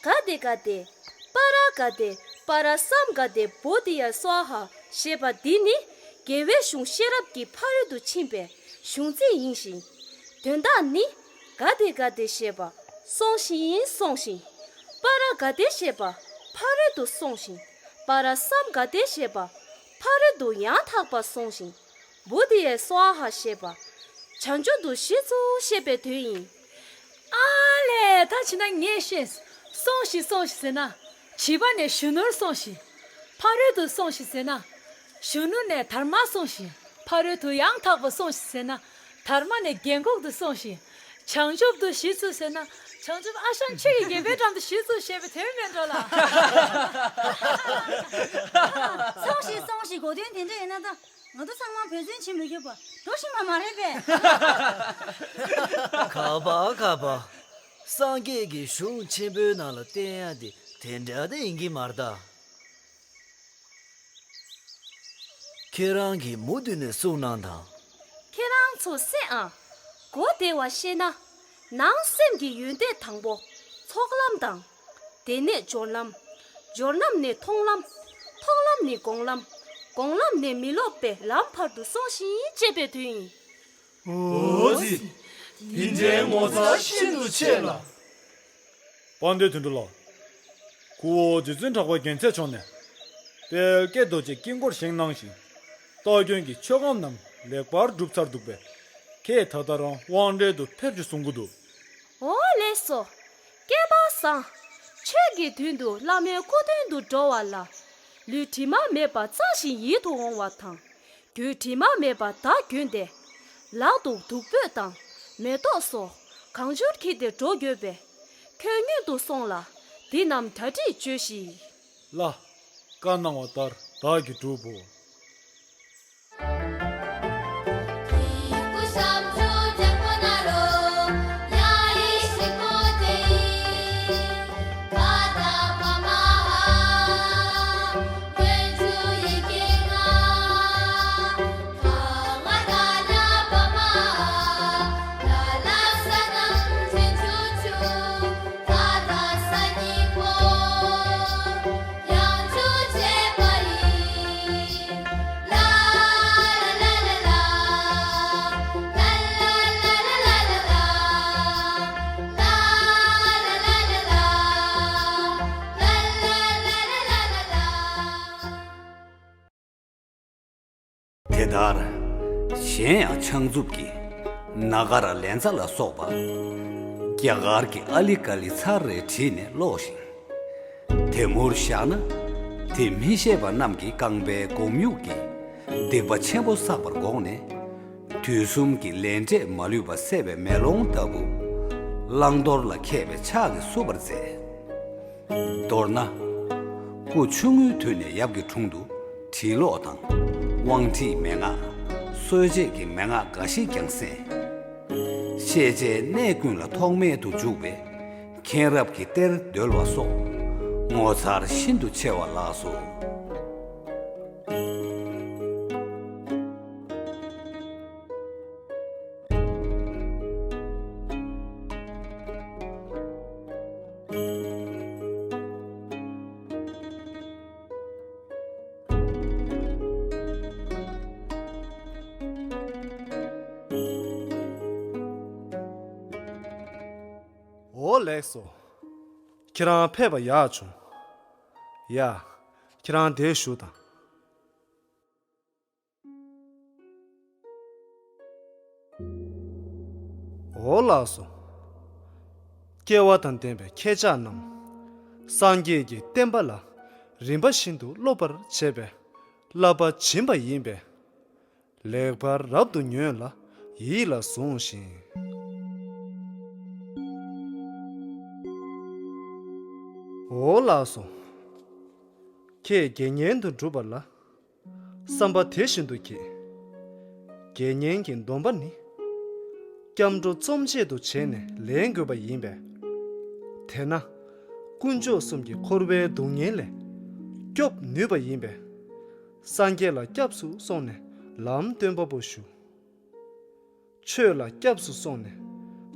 ག་ཏེ་ག་ཏེ། པ་ར་ག་ཏེ། པ་ར་སམ་ག་ཏེ། བོ་དྷི་ཡ་སྭཱ་ཧཱ་ཞེས་པ་འདི་ནི། རྒྱལ་བའི་གཞུང་ཤེས་རབ་ཀྱི་ཕ་རོལ་ཏུ་ཕྱིན་པའི་གཞུང་ཚིག་ཡིན་ཞིང་། དོན་དག་ནི། ག་དེ་ག་དེ་ཞེས་པ་སོང་ཞིང་སོང་ཞིང་། པ་ར་ག་དེ་ཞེས་པ་ཕ་རོལ་ཏུ་སོང་ཞིང་། པ་ར་སམ་ག་དེ་ཞེས་པ་ཕ་རོལ་ཏུ་ཡང་དག་པ་སོང་ཞིང་། བོ་དྷི་ཡེ་སྭཱ་ཧཱ་ཞེས་པ་བྱང་ཆུབ་ཏུ་གཞི་བཙུགས་ཞེས་པའི་དོན་ཡིན། ཨ་ལས། ད་ཕྱིན་ན་ངས་ཤེས། སོང་ཞིང་སོང་ཞིང་ཟེར་ན། བྱིས་པ་ནས་གཞོན་ནུར་སོང་ཞིང་། ཕ་རོལ་ཏུ་སོང་ཞིང་ཟེར་ན། གཞོན་ནུ་ནས་དར་མར་སོང་ཞིང་། ཕ་རོལ་ཏུ་ཡང་དག་པར་སོང་ཞིང་ཟེར་ན། དར་མ་ནས་རྒན་གོག་ཏུ་སོང་ཞིང་། བྱང་ཆུབ་ཏུ་གཞི་བཙུགས་ཟེར་ན། བྱང་ཆུབ་ཨ་ཞང་ཁྱོད་ཀྱིས་རྒྱལ་པོའི་འགྲམ་དུ་གཞི་བཙུགས་ཞེས་པའི་དོན་མེད་འགྲོ་ལ། སོང་ཞིང་སོང་ཞིང་གོ་དོན་དེ་འདྲ་ཡིན་ན་ད། ང་ཚོ་ཚང་མ་བོད་བཙན་བྱེད་མི་རྒྱུག་པ་འགྲོ་ཤེས་པ་མ་རེད་པས། ག་པ་ག་པ། སངས་རྒྱས་ཀྱི་གཞུང་ཆེན་པོའི་ནང་ལ་བསྟན་ཡ་དེ་དེ་འདྲ་དེ་ཡིན་གྱི་མ་རེད་ད། ཁྱེད་རང་གིས་མུ་མཐུད་ནས་གསུང་གནང་དང་། ཁྱེད་རང་ཚོ་གསན་ཨ། གོ་བདེ་བ་བཤད་ན། ནང་སེམས་ཀྱི་ཡོན་ཏན་དང་པོ་ཚོགས་ལམ་དང་། དེ་ནས་སྦྱོར་ལམ། སྦྱོར་ལམ་ནས་མཐོང་ལམ། མཐོང་ལམ་ནས་སྒོམ་ལམ། སྒོམ་ལམ་ནས་མི་སློབ་པའི་ལམ་བར་དུ་སོང་ཞིང་ཅེས་པའི་དོན་ཡིན། འོ་ཙི། འདི་འདྲའི་ངོ་མཚར་ཤིན་ཏུ་ཆེ་ལ། དཔལ་ལྡན་དོན་གྲུབ་ལགས། སྐུ་འོ་རྗེ་བཙུན་གྲགས་པ་རྒྱལ་མཚན་མཆོག་ནས། དཔལ་ཀྱེ་རྡོ་རྗེ་དཀྱིལ་འཁོར་བཞེངས་གནང་ཞིང་། རྟོགས་ལྡན་གྱི་ཆོས་སྒོམ་རྣམས་ལེགས་པར་གྲུབ་ཚར་འདུག་པས། ཁྱེད་ད་ལྟ་རང་དབང་གྲལ་དུ་ཕེབས་ཤིག་གསུང་གི་འདུག། འོ་ལགས་སོ། སྐལ་པ་བཟང་། ཆོས་ཀྱི་དོན་དུ་བླ་མའི་སྐུ་མདུན་དུ་འགྲོ་བ་ལ། ལུས་དྲི་མ་མེད་པ་གཙང་ཞིང་ཡིད་དུ་འོང་བ་དང་། རྒྱུ་དྲི་མ་མེད་པ་དག་གྱོན་ཏེ། ལག་ཏུ་བདུག་སྤོས་དང་མེ་ཏོག་སོགས་གང་འབྱོར་འཁྱེར་ཏེ་འགྲོ་དགོས་པས། ཁྱོད་སྔོན་དུ་སོང་ལ་འདི་རྣམས་གྲ་སྒྲིག་བྱོས་ཤིག། ལགས། བཀའ་གནང་བ་ལྟར་བདག་གིས་བསྒྲུབ་བོ། དེ་ལྟར། གཞན་ཡང་ཕྱག་མཛུབ་ཀྱིས་ན་ག་ར་ལན་ཚ་ལ་སོགས་པ། རྒྱ་གར་གྱི་ཨ་ལི་ཀ་ལི་ཚར་རེ་བྲིས་ནས་ཀློག་ཞིང་། དེ་མུར་བཞག་ན། དེ་མི་ཤེས་པ་རྣམས་ཀྱི་རྐང་པའི་སྒོམ་ཡུག་གིས་སྡིག་པ་ཆེན་པོ་བསགས་པར་དགོངས་ནས། དུས་གསུམ་གྱི་ལས་འབྲས་མ་ལུས་པ་སེལ་བའི་མེ་ལོང་ལྟ་བུ། བླང་དོར་ལ་མཁས་པའི་ཕྱག་གིས་བསུ་བར་མཛད། མདོར་ན། སྐུ་ཆུང་ངུའི་དུས་ནས་ཡབ་ཀྱི་དྲུང་དུ་བྲིས་ཀློག་དང་། དབང་ཁྲིད་མན་ངག་གསོལ་འབྱེད་ཀྱི་མན་ངག་འགའ་ཞིག་ཀྱང་གསན། ཤེས་བྱའི་གནས་ཀུན་ལ་ཐོགས་མེད་དུ་འཇུག་པའི་མཁྱེན་རབ་ཀྱི་གཏེར་འདོལ་བ་སོགས་ངོ་མཚར་ཤིན་ཏུ་ཆེ་བ་ལགས་སོ། འོ་ལགས་སོ། ཁྱེད་རང་ཕེབས་པ་ཡག་བྱུང་། ཡ། ཁྱེད་རང་འདིར་བཞུགས་དང་། འོ་ལགས་སོ། སྐལ་བ་དང་ལྡན་པའི་ཁྱེད་ཅག་རྣམས། སངས་རྒྱས་ཀྱི་བསྟན་པ་ལ་རིམ་པ་བཞིན་དུ་སློབ་པར་བྱེད་པའི་བསླབ་པ་སྦྱིན་པ་ཡིན་པས། ལེགས་པར་རབ་ཏུ་ཉོན་ལ་ཡིད་ལ་ཟུངས་ཤིག། འོ་ལགས་སོ། ཁྱེད་དགེ་བསྙེན་དུ་འགྲུབ་པ་ལ། བསམ་པ་དེ་བཞིན་དུ་བགྱིས། དགེ་བསྙེན་གྱི་སྡོམ་པ་ནི། སྐྱབས་འགྲོ་རྩོམ་བྱེད་དུ་བྱས་ནས་ལེན་དགོས་པ་ཡིན་པས། དེས་ན། དཀོན་མཆོག་གསུམ་གྱི་འཁོར་བའི་སྡུག་བསྔལ་ལས། སྐྱོབ་ནུས་པ་ཡིན་པས། སངས་རྒྱས་ལ་སྐྱབས་སུ་སོང་ནས་ལམ་སྟོན་པ་པོ་ཞུ། ཆོས་ལ་སྐྱབས་སུ་སོང་ནས་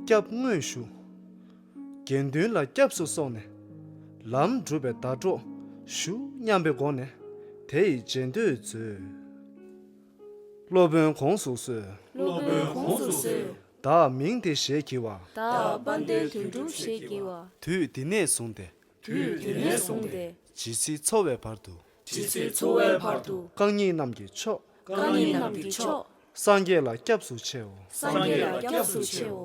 སྐྱབས་དངོས་ཞུ། དགེ་འདུན་ལ་སྐྱབས་སུ་སོང་ནས་ལམ་སྒྲུབ་པའི་ཟླ་གྲོགས་ཞུ་སྙམ་པའི་སྒོ་ནས་དེ་ཡི་རྗེས་ཟློས་མཛོད། སློབ་དཔོན་གོང་དུ་གསོལ། སློབ་དཔོན་གོང་དུ་གསོལ། བདག་མིང་འདི་ཞེས་བགྱི་བ། བདག་དཔལ་ལྡན་དོན་གྲུབ་ཞེས་བགྱི་བ། དུས་འདི་ནས་བཟུང་སྟེ། དུས་འདི་ནས་བཟུང་སྟེ། ཇི་སྲིད་འཚོ་བའི་བར་དུ། ཇི་སྲིད་འཚོ་བའི་བར་དུ། རྐང་གཉིས་རྣམས་ཀྱི་མཆོག་རྐང་གཉིས་རྣམས་ཀྱི་མཆོག་སངས་རྒྱས་ལ་སྐྱབས་སུ་མཆིའོ། སངས་རྒྱས་ལ་སྐྱབས་སུ་མཆིའོ།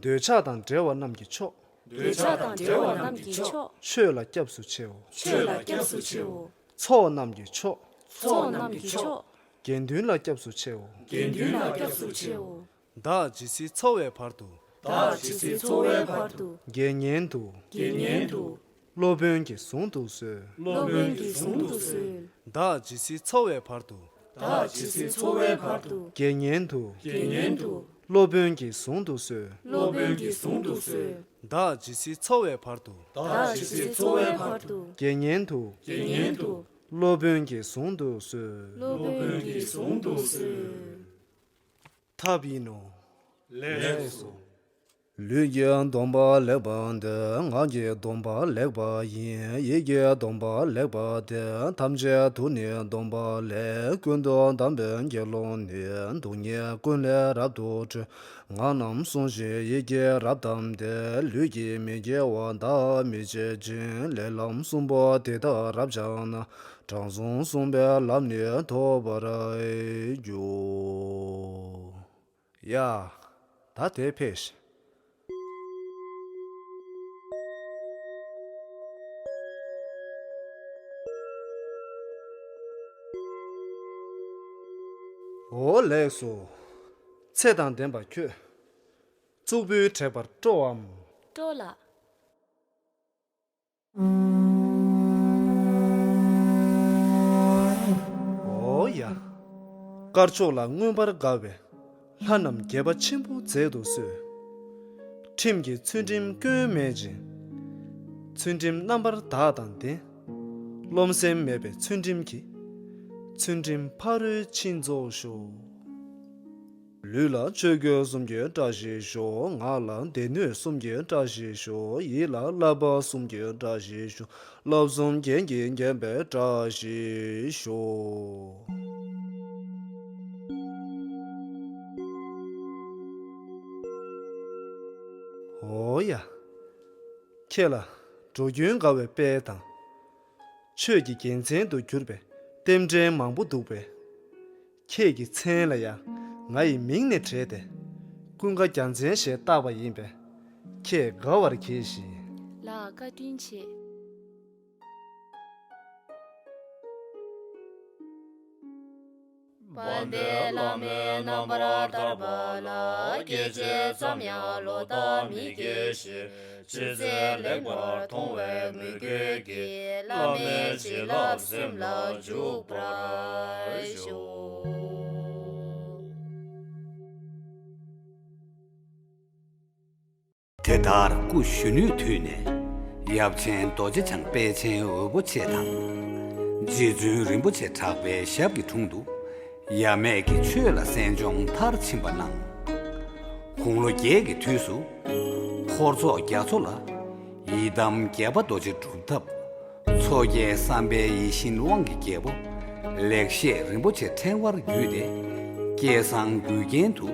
འདོད་ཆགས་དང་བྲལ་བ་རྣམས་ཀྱི་མཆོག་འདོད་ཆགས་དང་བྲལ་བ་རྣམས་ཀྱི་མཆོག་ཆོས་ལ་སྐྱབས་སུ་མཆིའོ། ཆོས་ལ་སྐྱབས་སུ་མཆིའོ། ཚོགས་རྣམས་ཀྱི་མཆོག་ཚོགས་རྣམས་ཀྱི་མཆོག་དགེ་འདུན་ལ་སྐྱབས་སུ་མཆིའོ། དགེ་འདུན་ལ་སྐྱབས་སུ་མཆིའོ། བདག་ཇི་སྲིད་འཚོ་བའི་བར་དུ། བདག་ཇི་སྲིད་འཚོ་བའི་བར་དུ། དགེ་བསྙེན་དུ། དགེ་བསྙེན་དུ། སློབ་དཔོན་གྱིས་གཟུང་དུ་གསོལ། སློབ་དཔོན་གྱིས་གཟུང་དུ་གསོལ། བདག་ཇི་སྲིད་འཚོ་བའི་བར་དུ། བདག་ཇི་སྲིད་འཚོ་བའི་བར་དུ། དགེ་བསྙེན་དུ། དགེ་བསྙེན་དུ། སློབ་དཔོན་གྱིས་གཟུང་དུ་གསོལ། སློབ་དཔོན་གྱིས་གཟུང་དུ་གསོལ། བདག་ཇི་སྲིད་འཚོ་བའི་བར་དུ། བདག་ཇི་སྲིད་འཚོ་བའི་བར་དུ། དགེ་བསྙེན་དུ། དགེ་བསྙེན་དུ། སློབ་དཔོན་གྱིས་གཟུང་དུ་གསོལ། སློབ་དཔོན་གྱིས་གཟུང་དུ་གསོལ། ཐབས་ཡིན་ནོ། ལེགས་སོ། ལུས་ཀྱི་སྡོམ་པ་ལེགས་པ་འདི། ངག་གི་སྡོམ་པ་ལེགས་པ་ཡིན། ཡིད་ཀྱི་སྡོམ་པ་ལེགས་པ་དེ། ཐམས་ཅད་དུ་ནི་སྡོམ་པ་ལེགས། ཀུན་ཏུ་བསྡམས་པའི་དགེ་སློང་ནི། སྡུག་བསྔལ་ཀུན་ལས་རབ་ཏུ་གྲོལ། ངག་རྣམས་བསྲུང་ཞིང་ཡིད་ཀྱིས་རབ་བསྡམས་ཏེ། ལུས་ཀྱིས་མི་དགེ་བ་དག་མི་བྱེད་ཅིང་། ལས་ལམ་གསུམ་པོ་དེ་དག་རབ་སྦྱངས་ན། དྲང་སྲོང་བསྲུངས་པའི་ལམ་ནི་ཐོབ་པར་འགྱུར། ཡ། ད་དེ་ཕེབས་ཤིག་འོ་ལེགས་སོ། ཚེ་དང་ལྡན་པ་ཁྱོད། གཙུག་ཕུད་བྲེག་པར་སྤྲོའམ། སྤྲོ་ལགས། འོ་ཡ། དཀར་ཕྱོགས་ལ་མངོན་པར་དགའ་བའི། ལྷ་རྣམས་དགྱེས་པ་ཆེན་པོ་མཛད་དུ་གསོལ། ཁྲིམས་ཀྱི་ཚུལ་ཁྲིམས་སྐྱོན་མེད་ཅིང་། ཚུལ་ཁྲིམས་རྣམ་པར་དག་དང་ལྡན། རློམ་སེམས་མེད་པའི་ཚུལ་ཁྲིམས་ཀྱིས། ཚུལ་ཁྲིམས་ཕ་རོལ་ཕྱིན་རྫོགས་ཤོག་ལུས་ལ་ཆོས་གོས་གསུམ་གྱི་བཀྲ་ཤིས་ཤོག་ངག་ལ་སྡེ་སྣོད་གསུམ་གྱི་བཀྲ་ཤིས་ཤོག་ཡིད་ལ་བསླབ་པ་གསུམ་གྱི་བཀྲ་ཤིས་ཤོག་བསླབ་གསུམ་རྒྱན་གྱིས་བརྒྱན་པའི་བཀྲ་ཤིས་ཤོག་འོ་ཡ། ཁྱེད་ལ་འགྲོ་ཀུན་དགའ་བའི་དཔལ་དང་། ཆོས་ཀྱི་རྒྱལ་མཚན་དུ་གྱུར་པའི་རྟེན་འབྲེལ་མང་པོ་འདུག་པས། ཁྱེད་ཀྱི་མཚན་ལ་ཡང་ང་ཡི་མིང་ནས་བྲིས་ཏེ། ཀུན་དགའ་རྒྱལ་མཚན་ཞེས་བཏགས་པ་ཡིན་པས། ཁྱེད་དགའ་བར་གྱིས་ཤིག་ལགས། བཀའ་དྲིན་ཆེ། དཔལ་ལྡན་བླ་མའི་རྣམ་པར་ཐར་པ་ལ། སྐད་ཅིག་ཙམ་ཡང་ལོག་ལྟ་མི་སྐྱེ་ཞིང་། ཇི་སྲིད་ལེགས་པར་མཐོང་བའི་མོས་གུས་ཀྱིས། བླ་མའི་བྱིན་རླབས་སེམས་ལ་འཇུག་པར་ཤོག་དེ་ལྟར་སྐུ་གཞོན་ནུའི་དུས་ནས་ཡབ་ཆེན་རྡོ་རྗེ་འཆང་དཔལ་ཆེན་འོད་པོ་ཆེ་དང་། རྗེ་བཙུན་རིན་པོ་ཆེ་གྲགས་པའི་ཞབས་ཀྱི་དྲུང་དུ་ཡབ་མེས་ཀྱི་ཆོས་ལ་གསན་སྦྱོང་མཐར་ཕྱིན་པ་གནང་། དགུང་ལོ་བརྒྱད་ཀྱི་དུས་སུ་འཁོར་ཚོགས་རྒྱ་མཚོ་ལ་ཡི་དམ་རྒྱལ་པོ་རྡོ་རྗེ་སྒྲུབ་ཐབས། མཚོ་རྒྱལ་བསམ་འཕེལ་ཡིད་བཞིན་དབང་གི་རྒྱལ་པོ་ལེགས་བཤད་རིན་པོ་ཆེ་ཕྲེང་བར་བརྒྱུད་དེ། སྐལ་བཟང་མགུལ་རྒྱན་དུ་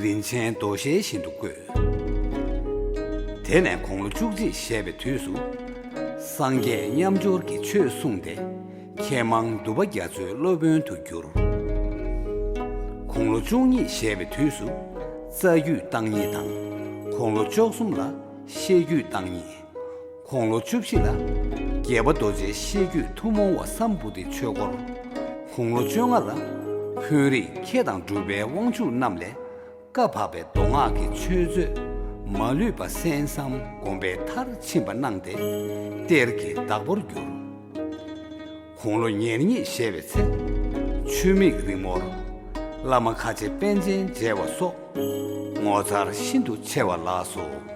རིན་ཆེན་དོ་ཤལ་བཞིན་དུ་བཀོད། དེ་ནས་དགུང་ལོ་བཅུ་གཅིག་བཞེས་པའི་དུས་སུ། སངས་རྒྱས་མཉམ་སྦྱོར་གྱི་ཆོས་གསུངས་ཏེ། མཁས་མང་འདུས་པ་རྒྱ་མཚོའི་སློབ་དཔོན་དུ་གྱུར། དགུང་ལོ་བཅུ་གཉིས་བཞེས་པའི་དུས་སུ། རྩ་རྒྱུད་བརྟག་གཉིས་དང་། དགུང་ལོ་བཅུ་གསུམ་ལ་ཤེས་རྒྱུད་བརྟག་གཉིས། དགུང་ལོ་བཅུ་བཞི་ལ་རྒྱལ་པོ་རྡོ་རྗེ་ཤེས་རྒྱུད་ཐུན་མོང་བ་སམ་བུ་ཏི་ཆོས་སྐོར། དགུང་ལོ་བཅོ་ལྔ་ལ་འཕོ་རིགས་མཁས་དང་གྲུབ་པའི་དབང་ཕྱུག་རྣམས་ལས་བཀའ་བབས་པའི་མདོ་སྔགས་ཀྱི་ཆོས་མཛོད་མ་ལུས་པ་གསན་བསམ་སྒོམ་པའི་མཐར་ཕྱིན་པ་གནང་སྟེ་གཏེར་གྱི་བདག་པོར་གྱུར། དགུང་ལོ་ཉེར་གཉིས་བཞེས་པའི་ཚེ་ཆུ་མིག་རིང་མོར་བླ་མ་ཁ་ཆེ་པཎ་ཆེན་མཇལ་བ་སོགས་ངོ་མཚར་ཤིན་ཏུ་ཆེ་བ་ལགས་སོ།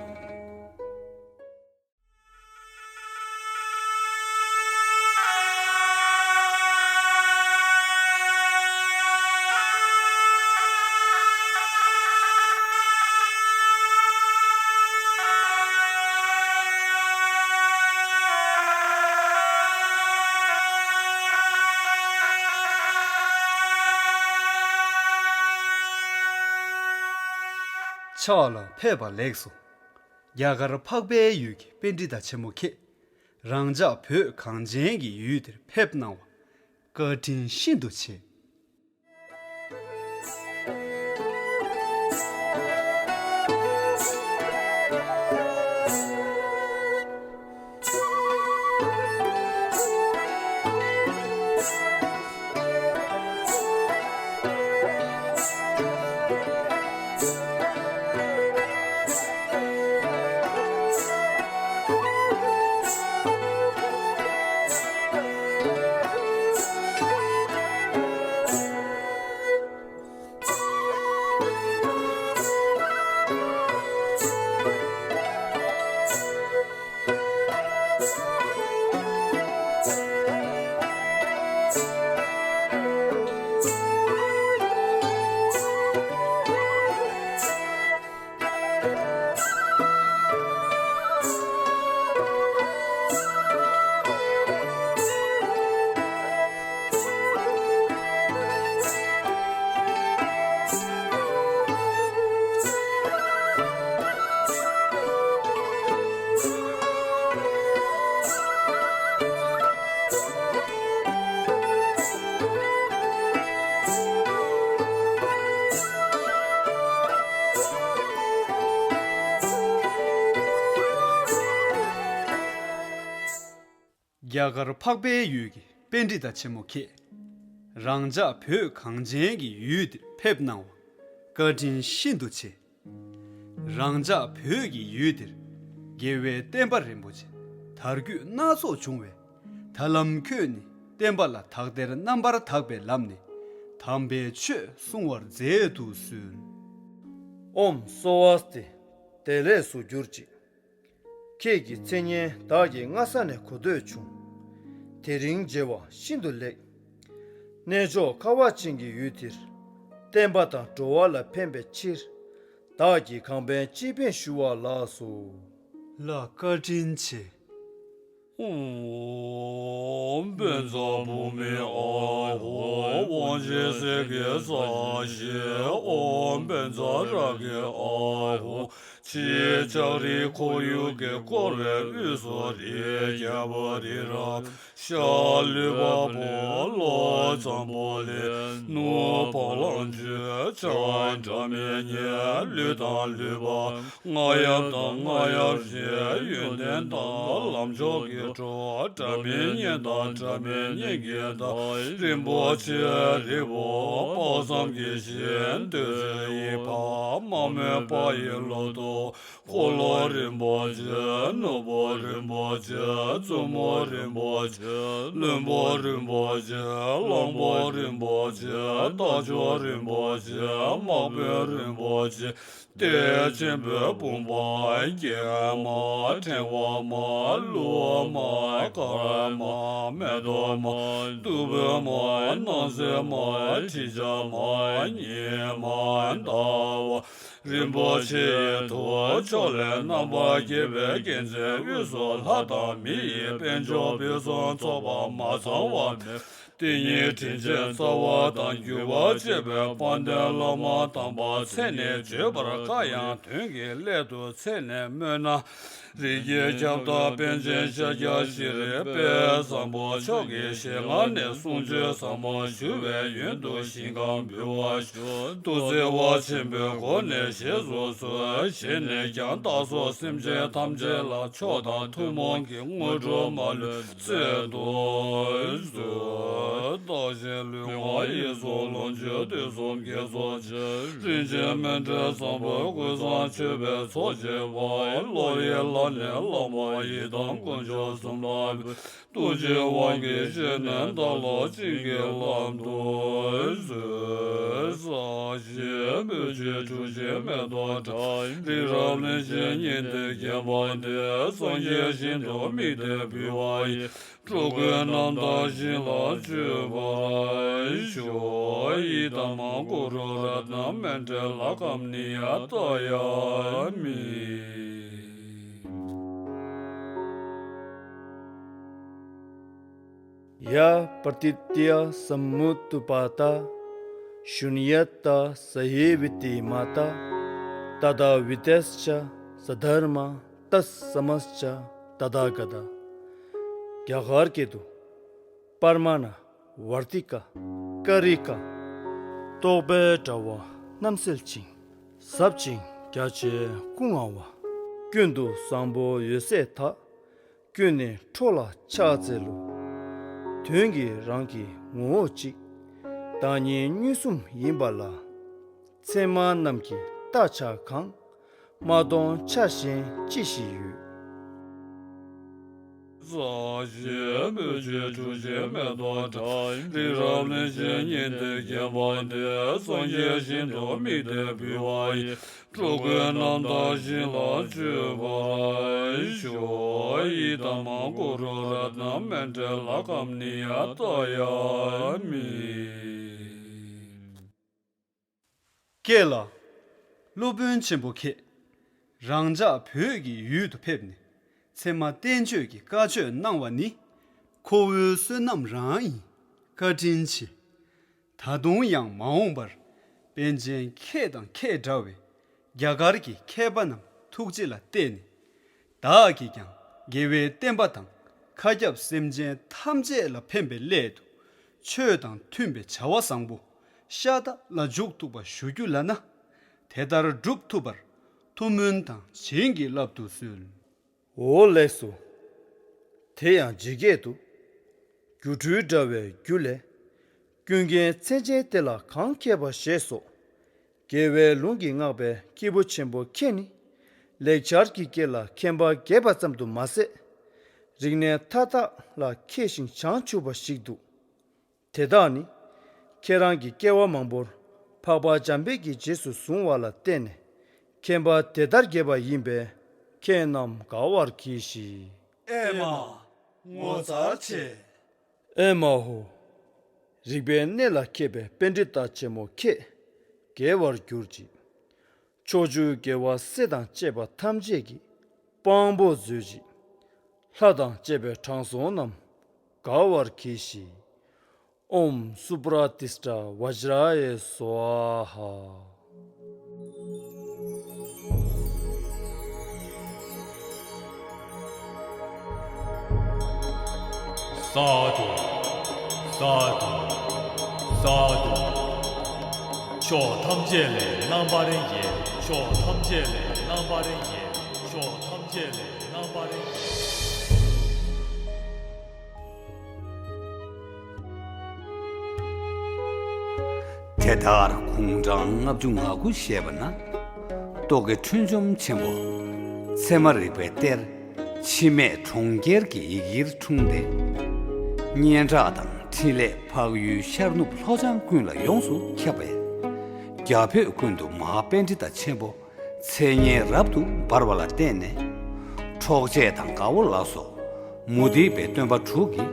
ཕྱག་ལ་ཕེབས་པ་ལེགས་སོ། རྒྱ་གར་འཕགས་པའི་ཡུལ་གྱི་པཎྜི་ཏ་ཆེན་མོ་ཁྱེད། རང་ཅག་བོད་གངས་ཅན་གྱི་ཡུལ་འདིར་ཕེབས་གནང་བ་བཀའ་དྲིན་ཤིན་ཏུ་ཆེ། རྒྱ་གར་འཕགས་པའི་ཡུལ་གྱི་པཎྜི་ཏ་ཆེན་མོ་ཁྱེད། རང་ཅག་བོད་གངས་ཅན་གྱི་ཡུལ་འདིར་ཕེབས་གནང་བ་བཀའ་དྲིན་ཤིན་ཏུ་ཆེ། རང་ཅག་བོད་ཀྱི་ཡུལ་འདིར་རྒྱལ་བའི་བསྟན་པ་རིན་པོ་ཆེ་དར་རྒུད་སྣ་ཚོགས་བྱུང་བས། ད་ལམ་ཁྱོད་ནི་བསྟན་པ་ལ་དག་སྟེར་རྣམ་པར་དག་པའི་ལམ་ནས་དམ་པའི་ཆོས་གསུང་བར་མཛད་དུ་གསོལ། ཨོཾ་སྭ་སྟི། བདེ་ལེགས་སུ་གྱུར་ཅིག། ཁྱེད་ཀྱི་མཚན་སྙན་བདག་གིས་སྔ་ས་ནས་གོ་ཐོས་བྱུང་། དེ་རིང་མཇལ་བ་ཤིན་ཏུ་ལེགས། གནས་མཆོག་ཁ་བ་ཅན་གྱི་ཡུལ་འདིར། བསྟན་པ་དང་འགྲོ་བ་ལ་ཕན་པའི་ཕྱིར། བདག་གིས་གང་ཕན་ཅི་ཕན་ཞུ་བ་ལགས་སོ། ལ་བཀའ་དྲིན་ཆེ། ཨོཾ་བཛྲ་བྷཱུ་མི་ཨཱཿཧཱུྃ། ཨོཾ་ཨོཾ་བཛྲ་རཀྵི་ཨཱཿཧཱུྃ། ཨོཾ་བཛྲ་རཀྵི་ཨཱཿཧཱུྃ། ཕྱི་ལྕགས་རི་ཁོར་ཡུག་གིས་བསྐོར་བའི་དབུས་སུ་རི་རྒྱལ་པོ་རི་རབ། ཤར་ལུས་འཕགས་པོ་ལྷོ་འཛམ་བུ་གླིང་། ནུབ་བ་ལང་སྤྱོད། བྱང་སྒྲ་མི་སྙན། ལུས་དང་ལུས་འཕགས་རྔ་ཡབ་དང་རྔ་ཡབ་རིས། ཡོན་ཏན་དང་ལམ་མཆོག་གི་གྲོགས། སྒྲ་མི་སྙན་དང་སྒྲ་མི་སྙན་གྱི་བདག། རིན་པོ་ཆེ་རིལ་བུ་དཔག་བསམ་གྱི་ཞིང་། བདུད་རྩི་ཡི་ཕ་མ་མོའི་ཕ་ཡི་ལོ་ཏོག། འཁོར་ལོ་རིན་པོ་ཆེ། ནོར་བུ་རིན་པོ་ཆེ། བཙུན་མོ་རིན་པོ་ཆེ། བློན་པོ་རིན་པོ་ཆེ། གླང་པོ་རིན་པོ་ཆེ། རྟ་མཆོག་རིན་པོ་ཆེ། དམག་དཔོན་རིན་པོ་ཆེ། གཏེར་ཆེན་པོའི་བུམ་པ། སྐྱེས་མ། ཕྲེང་བ་མ། ལུས་མ། དཀར་མ། མེ་ཏོག་མ། བདུག་སྤོས་མ། སྣང་གསལ་མ། དྲི་ཆབ་མ། ཉི་མ། ཟླ་བ། རིན་པོ་ཆེ་ཡི་ཐུགས་མཆོག་ལས་རྣམ་པར་རྒྱལ་བའི་རྒྱལ་མཚན་དབུས་སུ་ལྷ་དང་མི་ཡི་དཔལ་འབྱོར་ཕུན་སུམ་ཚོགས་པ་མ་ཚང་བ་མེད། དེ་ཉིད་དྲིན་ཅན་རྩ་བ་དང་བརྒྱུད་པ་བཅས་པའི་དཔལ་ལྡན་བླ་མ་དམ་པ་མཚན་ནས་བརྗོད་པར་དཀའ་ཡང་དོན་གྱི་སླད་དུ་མཚན་ནས་སྨོས་ན། རིགས་ཀྱི་ཁྱབ་བདག་པཎ་ཆེན་ཤཱཀྱ་ཤྲཱི་པདྨ་བཟང་པོ་མཆོག་གི་ཞལ་སྔ་ནས་གསུང་ཆོས་ཟབ་མོ་ཞུ་བའི་ཡོན་དུ་ཞིང་ཁམས་འབུལ་བ་ཞུ། ཐུགས་བརྩེ་བ་ཆེན་པོའི་སྒོ་ནས་བཞེས་སུ་གསོལ། བཞེས་ནས་ཀྱང་བདག་སོགས་སེམས་ཅན་ཐམས་ཅད་ལ་མཆོག་དང་ཐུན་མོང་གི་དངོས་གྲུབ་མ་ལུས་སྩལ་དུ་གསོལ། བདག་གཞན་ལུས་ངག་ཡིད་གསུམ་ལོངས་སྤྱོད་དུས་གསུམ་དགེ་ཚོགས་ཆེ། རིན་ཆེན་སྨན་ཕྲེང་བཟང་པོའི་ཀུན་བཟང་མཆོད་པའི་ཚོགས་བཅས་པ། བློ་ཡི་ལམ་ནས་བླ་མ་ཡི་དམ་དཀོན་མཆོག་གསུམ་ལ་ཐུགས་རྗེའི་དབང་གིས་བཞེས་ནས་བདག་སློབ་བྱིན་གྱིས་བརླབ་ཏུ་གསོལ། ས་གཞི་སྤོས་ཆུས་བཀྲུ་ཞིང་མེ་ཏོག་བཀྲ། རི་རབ་གླིང་བཞི་ཉི་ཟླས་བརྒྱན་པ་འདི། སངས་རྒྱས་ཞིང་དུ་དམིགས་ཏེ་འབུལ་བ་ཡིན། འགྲོ་ཀུན་རྣམ་དག་ཞིང་ལ་སྤྱོད་པར་ཤོག། ཨི་དམ་གུ་རུ་རཏྣ་མཎྜལ་ཀམ་ནི་ཡ་ཏ་ཡ་མི། यः पतितः सम्मुत्पातः शून्यतः स एवेति माता। ཏ་ཏཱ་བི་ཏཱས་ཅཱ་ས་དྷརྨ་ཏཱ་སམ་མཱས་ཅཱ་ཏ་ཐཱ་ག་ཏཱ། རྒྱ་གར་སྐད་དུ། པརྨ་ཎ་ཝར་ཏི་ཀ། ཀ་རི་ཀ། རྟོགས་པའི་དྲ་བ་རྣམ་སེལ་ཅིང་། ཟབ་ཅིང་རྒྱ་ཆེའི་སྐུ་མངའ་བ། ཀུན་ཏུ་བཟང་པོ་འོད་གསལ་དག། ཀུན་ནས་འཕྲོ་ལ་ཕྱག་འཚལ་ལོ། དོན་གྱི་རང་གི་ངོ་བོ་གཅིག། བདག་ཉིད་མངོན་སུམ་ཡིན་པ་ལ། མཚན་མ་རྣམས་ཀྱི་རྟགས་ཆ་གང་། མ་མཐོང་ཆ་གཞན་ཅི་ཞིག་ཡོད། ས་གཞི་སྤོས་ཀྱི་གྲུ་བཞི་མེ་ཏོག་བཀྲ། རི་རབ་གླིང་བཞི་ཉི་ཟླས་བརྒྱན་པ་འདི། སངས་རྒྱས་ཞིང་དུ་དམིགས་ཏེ་འབུལ་བ་ཡིས། འགྲོ་ཀུན་རྣམ་དག་ཞིང་ལ་སྤྱོད་པར་ཤོག། ཡི་དམ་གུ་རུ་རཏྣ་མཎྜལ་ལ་ཀ་མ་ནི་ཡ་ཏ་ཡ་མི། ཀྱེ་ལགས། སློབ་དཔོན་ཆེན་པོ་ཁྱེད། རང་ཅག་བོད་ཀྱི་ཡུལ་དུ་ཕེབས་ནས་ཚད་མ་བསྟན་བཅོས་ཀྱི་བཀའ་ཆོས་གནང་བ་ནི་ཁོ་བོའི་བསོད་ནམས་རང་ཡིན། བཀའ་དྲིན་ཆེ། ད་དུང་ཡང་མ་འོངས་པར་པཎ་ཆེན་ཁྱེད་དང་ཁྱེད་འདྲ་བའི་རྒྱ་གར་གྱི་མཁས་པ་རྣམས་ཐུགས་རྗེ་ལ་བརྟེན་ནས། བདག་གིས་ཀྱང་དགེ་བའི་བསྟན་པ་དང་མཁའ་ཁྱབ་སེམས་ཅན་ཐམས་ཅད་ལ་ཕན་པའི་སླད་དུ་ཆོས་དང་མཐུན་པའི་བྱ་བ་བཟང་པོ་ཤ་སྟག་ལ་འཇུག་ཐུབ་པ་ཞུ་རྒྱུ་ལགས་ན། དེ་ལྟར་སྒྲུབ་ཐུབ་པར་ཐུགས་སྨོན་དང་བྱིན་གྱིས་བརླབ་ཏུ་གསོལ། འོ་ལགས་སོ། དེ་ཡང་ཇི་སྐད་དུ། སྒྱུ་འཕྲུལ་དྲ་བའི་རྒྱུ་ལས། ཀུན་མཁྱེན་མཚན་ཅན་དེ་ལ་གང་མཁས་པ་ཞེས་སོགས། རྒྱལ་བའི་ལུང་གིས་བསྔགས་པའི་སྐྱེས་བུ་ཆེན་པོ་ཁྱེད་ནི། ལེགས་སྦྱར་གྱི་སྐད་ལ་མཁྱེན་པ་རྒྱས་པ་ཙམ་དུ་མ་ཟད། རིག་གནས་མཐའ་དག་ལ་མཁས་ཤིང་བྱང་ཆུབ་པ་ཞིག་འདུག། དེ་དག་ནི། ཁྱེད་རང་གིས་སྐྱེ་བ་མང་པོར་འཕགས་པ་འཇམ་དཔལ་གྱི་རྗེས་སུ་བཟུང་བ་ལ་བརྟེན་ནས། མཁྱེན་པ་དེ་ལྟར་རྒྱས་པ་ཡིན་པས། ཁྱེད་རྣམས་དགའ་བར་གྱིས་ཤིག། ཨེ་མ། ངོ་མཚར་ཆེ། ཨེ་མ་ཧོ། རིག་པའི་གནས་ལ་མཁས་པའི་པཎྜི་ཏ་ཆེན་མོ་ཁྱེད། རྒྱལ་བར་གྱུར་ཅིག། ཕྱོགས་བཅུའི་རྒྱལ་བ་སྲས་དང་བཅས་པ་ཐམས་ཅད་ཀྱི་དཔང་པོ་མཛོད་ཅིག། ལྷ་དང་བཅས་པའི་དྲང་སྲོང་རྣམས་དགའ་བར་གྱིས་ཤིག། ཨོཾ་སུ་པྲ་ཏིཥྛ་བཛྲ་ཡེ་སྭཱ་ཧཱ། སཱ་དྷུ། སཱ་དྷུ། སཱ་དྷུ། ཕྱོགས་ཐམས་ཅད་ལས་རྣམ་པར་རྒྱལ། ཕྱོགས་ཐམས་ཅད་ལས་རྣམ་པར་རྒྱལ། ཕྱོགས་ཐམས་ཅད་ལས་རྣམ་པར་རྒྱལ། དེ་ལྟར་དགུང་གྲངས་ལྔ་བཅུ་ང་དགུ་བཞེས་པ་ན། རྟོག་གེ་འཁྲུངས་འཇོམས་ཆེན་པོ། ཚད་མ་རིག་པའི་གཏེར། འཆི་མེད་གྲོང་ཁྱེར་གྱི་ཡི་གེར་འཁྲུངས་ཏེ། སྙན་གྲགས་དང་འཕྲིན་ལས་འཕགས་ཡུལ་ཤར་ནུབ་ལྷོ་བྱང་ཀུན་ལ་ཡོངས་སུ་ཁྱབ་པས། རྒྱ་བོད་ཀུན་ཏུ་མ་ཧཱ་པཎྜི་ཏ་ཆེན་པོ་མཚན་སྙན་རབ་ཏུ་འབར་བ་ལ་བརྟེན་ནས། འཕྲོག་བྱེད་དང་དགའ་བོ་ལ་སོགས་མུ་སྟེགས་པའི་སྟོན་པ་དྲུག་གིས།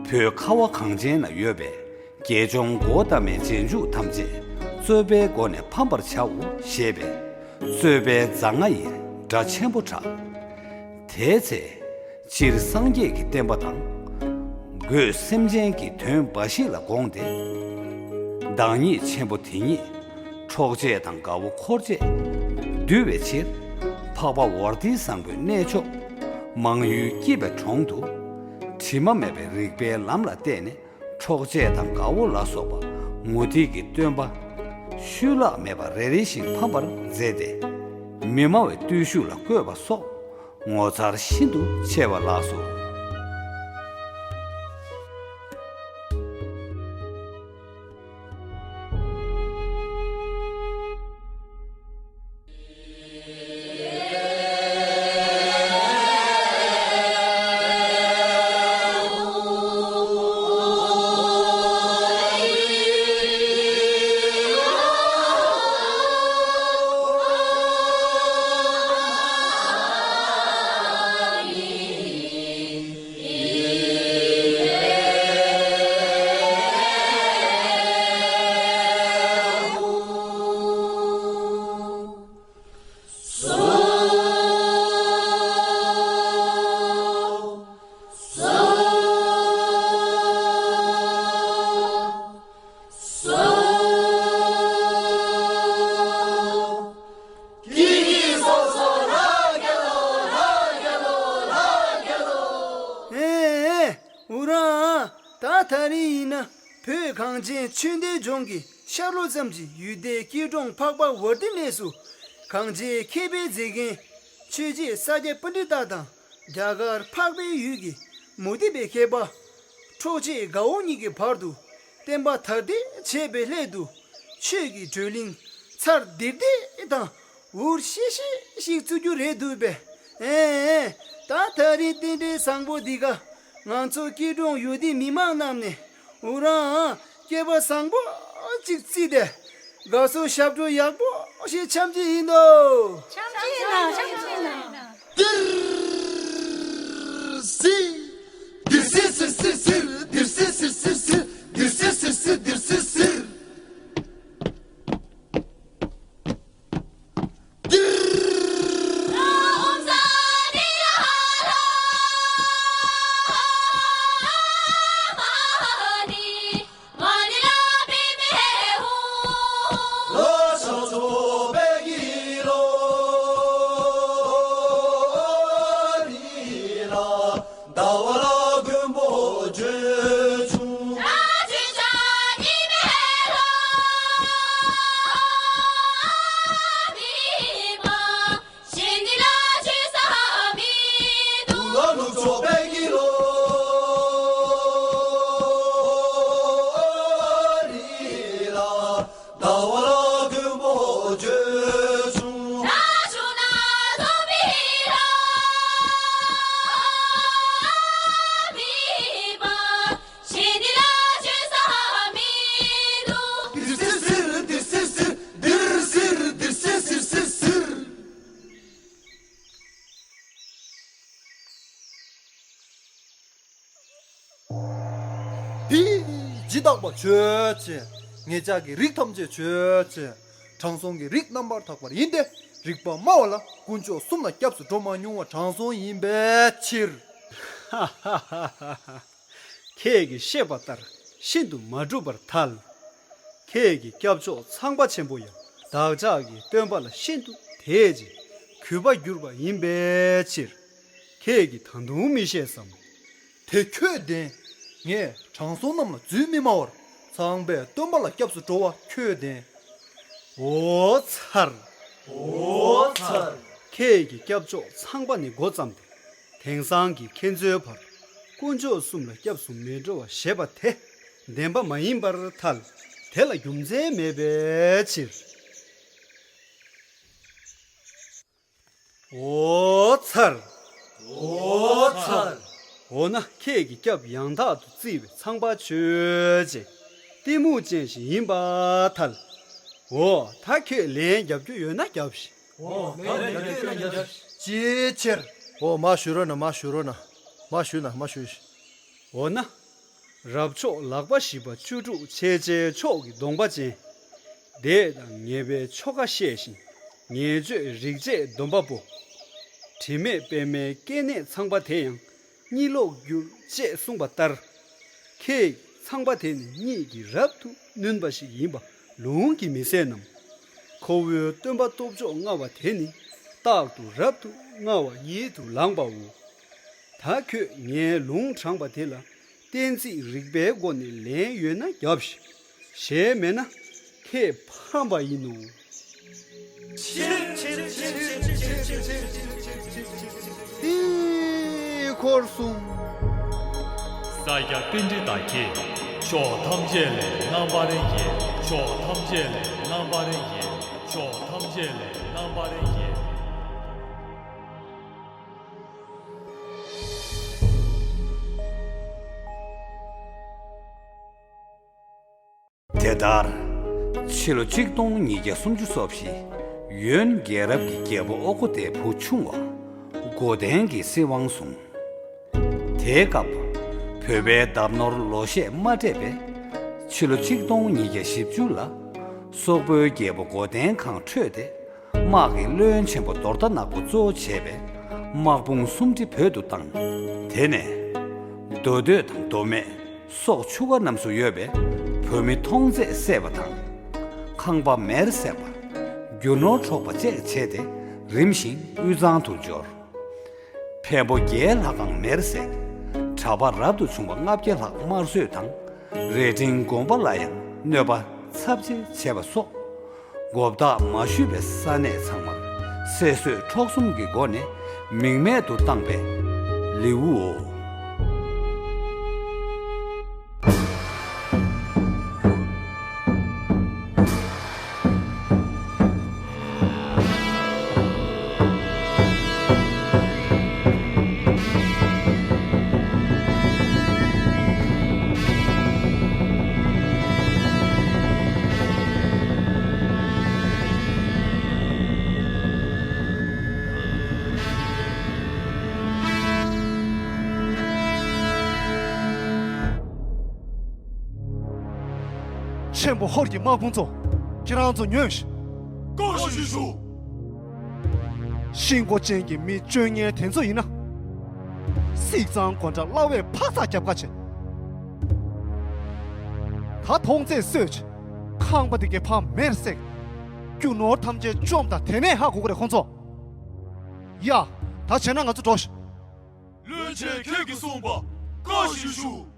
བོད་ཁ་བ་གངས་ཅན་ན་ཡོད་པའི་དགེ་སྦྱོང་གཽ་ཏ་མའི་རྗེས་འཇུག་ཐམས་ཅད་རྩོད་པའི་སྒོ་ནས་ཕམ་པར་བྱའོ་ཞེས་པས། རྩོད་པའི་རྫ་རྔ་ཡི་སྒྲ་ཆེན་པོ་གྲགས། དེའི་ཚེ། སྤྱིར་སངས་རྒྱས་ཀྱི་བསྟན་པ་དང་། སྒོས་སེམས་ཅན་གྱི་དོན་འབའ་ཞིག་ལ་དགོངས་ཏེ། བདག་ཉིད་ཆེན་པོ་དེ་ཉིད། འཕྲོག་བྱེད་དང་དགའ་བོ་འཁོར་བཅས་འདུལ་བའི་ཕྱིར། འཕགས་པ་ཝར་ཏི་བཟང་པོའི་གནས་མཆོག། མང་ཡུལ་སྐྱིད་པའི་གྲོང་དུ། དྲི་མ་མེད་པའི་རིག་པའི་ལམ་ལ་བརྟེན་ནས། འཕྲོག་བྱེད་དང་དགའ་བོ་ལ་སོགས་པ་མུ་སྟེགས་ཀྱི་སྟོན་པ། ཤུལ་ལྷག་མེད་པར་རེ་རེ་བཞིན་ཕམ་པར་མཛད་དེ། མི་སྨྲ་བའི་བརྟུལ་ཞུགས་ལ་བཀོད་པ་སོགས་ངོ་མཚར་ཤིན་ཏུ་ཆེ་བ་ལགས་སོ། ད་རིང་ཡིན་ན་བོད་གངས་ཅན་ཆོས་ལྡན་ལྗོངས་ཀྱི་ཤར་ལྷོ་ཙམ་གྱི་ཡུལ་སྡེ་སྐྱིད་གྲོང་འཕགས་པ་ཝར་ཏི་གནས་སུ་གངས་ཅན་མཁས་པའི་མཛེས་རྒྱན་ཆོས་རྗེ་ས་སྐྱ་པཎྜི་ཏ་དང་རྒྱ་གར་འཕགས་པའི་ཡུལ་གྱི་མུ་སྟེགས་པའི་མཁས་པ་འཕྲོག་བྱེད་དགའ་བོ་གཉིས་ཀྱི་བར་དུ་བསྟན་པ་དར་སྤེལ་བྱེད་པའི་སླད་དུ་ཆོས་ཀྱི་བགྲོ་གླེང་ཚར་དིར་དིར་དང་འུར་ཤིག་ཤིག་ཞིག་བཙུགས་རྒྱུ་རེད་འདུག་པས། ཨེ་ཨེ། ད་ད་རིང་རྟེན་འབྲེལ་བཟང་པོ་འདི་ག་ང་ཚོ་སྐྱིད་གྲོང་ཡུལ་སྡེ་མི་མང་རྣམས་ནས་འུ་རང་སྐལ་བ་བཟང་པོ་ཅིག་བརྩིས་ཏེ་དགའ་བསུ་ཞབས་བྲོ་ཡག་པོ་ཞིག་འཆམ་གྱི་ཡིན་དོ། འཆམ་གྱི་ཡིན་ནོ། འཆམ་གྱི་ཡིན་ནོ། དིར་སི། དིར་སི་སིར་སིར་སིར། དིར་སི་སིར་སིར་སིར། དིར་སི་སིར་སིར་དིར་སི་སིར། ཟླ་བ་ལ་མགོན་པོ་བྱོན་བྱུང་། དེ་ཇི་ལྟ་བ་མཆོད་ཅེས། ངེད་ཅག་གི་རིགས་ཐམས་ཅད་མཆོད་ཅེས། དྲང་སྲོང་གི་རིགས་རྣམ་པར་དག་པར་ཡིན་ཏེ། རིགས་པ་སྨྲ་བ་ལ་དཀོན་མཆོག་གསུམ་ལ་སྐྱབས་སུ་འགྲོ་མ་མྱོང་བ་དྲང་སྲོང་ཡིན་པའི་ཕྱིར། ཁྱེད་ཀྱིས་བཤད་པ་ལྟར་ཤིན་ཏུ་མ་གྲུབ་པར་ཐལ། ཁྱེད་ཀྱི་སྐྱབས་མཆོག་ཚངས་པ་ཆེན་པོ་ཡང་བདག་ཅག་གི་སྟོན་པ་ལ་ཤིན་ཏུ་དད་ཅིང་གུས་པར་གྱུར་པ་ཡིན་པའི་ཕྱིར། ཁྱེད་ཀྱིས་ད་དུང་མི་ཤེས་སམ། དེ་ཁྱོད་བདེན། ངས་དྲང་སྲོང་རྣམས་ལ་རྫུན་མི་སྨྲ་བར་ཚངས་པའི་སྟོན་པ་ལ་སྐྱབས་སུ་འགྲོ་བ་ཁྱོད་བདེན། འོ་ཚར། འོ་ཚར། ཁྱེད་ཀྱི་སྐྱབས་མཆོག་ཚངས་པ་ནས་འགོ་བརྩམས་ཏེ། དེང་སང་གི་ཁྱེད་ཚོའི་བར་དཀོན་མཆོག་གསུམ་ལ་སྐྱབས་སུ་མི་འགྲོ་བ་ཞེས་པ་དེ་བདེན་པ་མ་ཡིན་པར་ཐལ། དེ་ལ་རྒྱུ་མཚན་མེད་པའི་ཕྱིར། འོ་ཚར། འོ་ཚར། འོ་ན་ཁྱེད་ཀྱི་སྐྱབས་ཡང་དག་ཏུ་བརྩིས་པའི་ཚངས་པ་ཆོས་ཅན། གཏི་མུག་ཅན་ཞིག་ཡིན་པར་ཐལ། འོ་ད་ཁྱོད་ལན་རྒྱབ་རྒྱུ་ཡོད་ན་རྒྱབ་ཤིག། འོ་ད་ལན་རྒྱབ་རྒྱུ་ཡོད་ན་རྒྱབ་ཤིག། ཅིའི་ཕྱིར། འོ་མར་ཞུ་རོགས་གནང་། མར་ཞུ་རོགས་གནང་། མར་ཞུ་གནང་། མར་ཞུ་ཤིག། འོ་ན། རབ་མཆོག་ལག་པ་བཞི་པ་བཅུ་དྲུག་ཆེ་ཆེ་མཆོག་གི་གདོང་པ་ཅན། འདས་དང་ངེས་པའི་ཆོ་ག་བཤད་ཅིང་ངེས་བརྗོད་རིག་བྱེད་སྡོམ་པ་པོ། དྲི་མེད་པདྨའི་སྐྱེ་གནས་ཚངས་པ་དེ་ཡང་གཉིད་ལོག་འགྱུར་ཅེས་གསུངས་པ་ལྟར། ཁྱེད་ཚངས་པ་དེ་ནི་གཉིད་ཀྱིས་རབ་ཏུ་བསྣུན་པ་ཞིག་ཡིན་པ་ལུང་གིས་མི་གསལ་ནམ། ཁོ་བོའི་སྟོན་པ་སྟོབས་མཆོག་མངའ་བ་དེ་ནི་རྟག་ཏུ་རབ་ཏུ་མངའ་བ་ཉིད་དུ་ལངས་པའོ། ད་ཁྱོད་ངའི་ལུང་དྲངས་པ་དེ་ལ་གཏན་ཚིགས་རིག་པའི་སྒོ་ནས་ལན་ཡོད་ན་རྒྱབ་ཤིག། གཞན་མེད་ན་ཁྱེད་ཕམ་པ་ཡིན་ནོ། དེའི་འཁོར་གསུམ། ས་སྐྱ་པཎྜི་ཏ་ཁྱེད། ཕྱོགས་ཐམས་ཅད་ལས་རྣམ་པར་རྒྱལ། ཕྱོགས་ཐམས་ཅད་ལས་རྣམ་པར་རྒྱལ། ཕྱོགས་ཐམས་ཅད་ལས་རྣམ་པར་རྒྱལ། དེ་ལྟར། ཕྱི་ལོ་གཅིག་སྟོང་ཉིས་བརྒྱ་སུམ་ཅུ་སོ་བཞི། ཡོན་རྒྱལ་རབས་ཀྱི་རྒྱལ་པོ་ཨོ་ཀོ་དེའི་བུ་ཆུང་བ། མགོ་ལྡན་གྱི་སྲིད་དབང་བཟུང་། དེའི་སྐབས། བོད་པའི་གདབ་ནོར་ལོ་ཤས་མ་སྤྲད་པས། ཕྱི་ལོ་གཅིག་སྟོང་ཉིས་བརྒྱ་བཞི་བཅུ་ལ། སོག་པོའི་རྒྱལ་པོ་མགོ་ལྡན་གང་ཁྲོས་ཏེ། དམག་གི་བློན་ཆེན་པོ་རྡོར་ཟླ་ནག་པོ་གཙོ་བྱས་པའི་དམག་དཔུང་སུམ་ཁྲི་བོད་དུ་བཏང་། དེ་ནས། མདོ་སྟོད་དང་མདོ་སྨད། སོག་ཆུ་ཁ་རྣམས་སུ་ཡོད་པའི་བོད་མི་མཐོང་རྫས་བསད་པ་དང་། ཁང་པ་མེར་བསྲེགས་པ། རྒྱུ་ནོར་འཕྲོག་པ་བཅས་བྱས་ཏེ་རིམ་བཞིན་དབུས་གཙང་དུ་འབྱོར། འཕན་པོ་བརྒྱའི་ལྷ་ཁང་མེར་བསྲེགས། བྱ་བ་རབ་ཏུ་བྱུང་བ་ལྔ་བརྒྱ་ལྷག་དམར་གསོད་དང་། རྭ་སྒྲེང་དགོན་པ་ལ་ཡང་གནོད་པ་ཚབས་ཆེ་བྱས་པ་སོགས། མགོ་བདག་མ་ཞུས་པའི་ས་གནས་ཚང་མར་བསད་གསོད་འཕྲོག་གསུམ་གྱི་སྒོ་ནས་མིང་མེད་དུ་བཏང་བའི་ལེའུའོ། ཆེན་པོ་ཧོར་གྱི་དམག་དཔུང་ཚོ། ཁྱེད་རང་ཚོ་ཉོན་ཞིག་བཀའ་བཞིན་ཞུ། ཤི་མགོ་ཅན་གྱི་མི་སྤྱོད་ངན་དེ་ཚོ་ཡིན་ན། སྲིད་གཙང་སྒོ་འགྲམ་གླ་བས་འཕག་འཚག་རྒྱབ་ཁ་བྱེད། ད་མཐོང་ཚད་གསོད་བྱེད། ཁང་པ་དེ་གའི་ཕ་མེར་བསྲེགས། རྒྱུ་ནོར་ཐམས་ཅད་བཅོམ་དང་དེ་ནས་ཧ་གོ་གི་རེད་ཁོང་ཚོ། ཡ། ད་བྱས་ན་ང་ཚོ་འགྲོ་ཞིག་བློན་ཆེན་ཁྱེད་ཀྱིས་གསུངས་པ་བཀའ་བཞིན་ཞུ།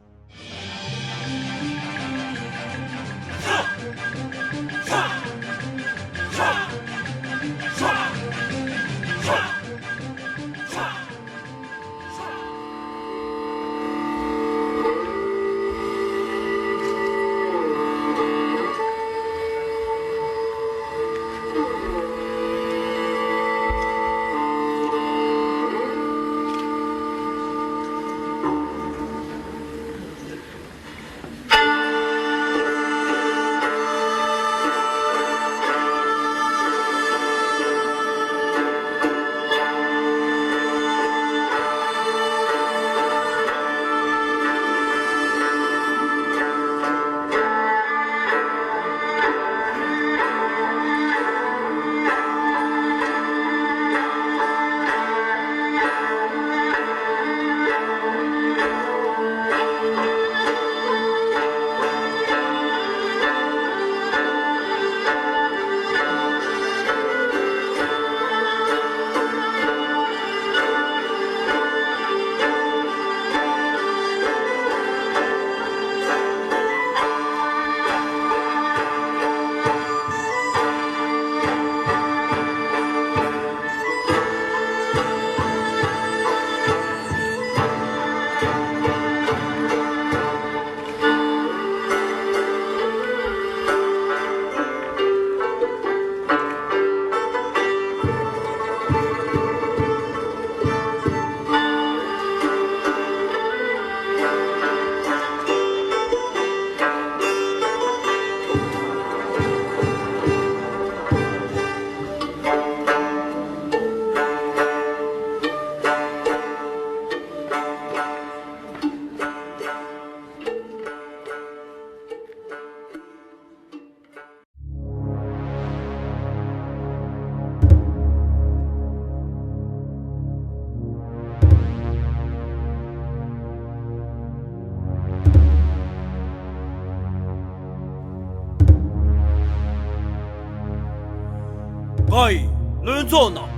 བཀའ་ཡིས་བློན་ཚོགས་རྣམས།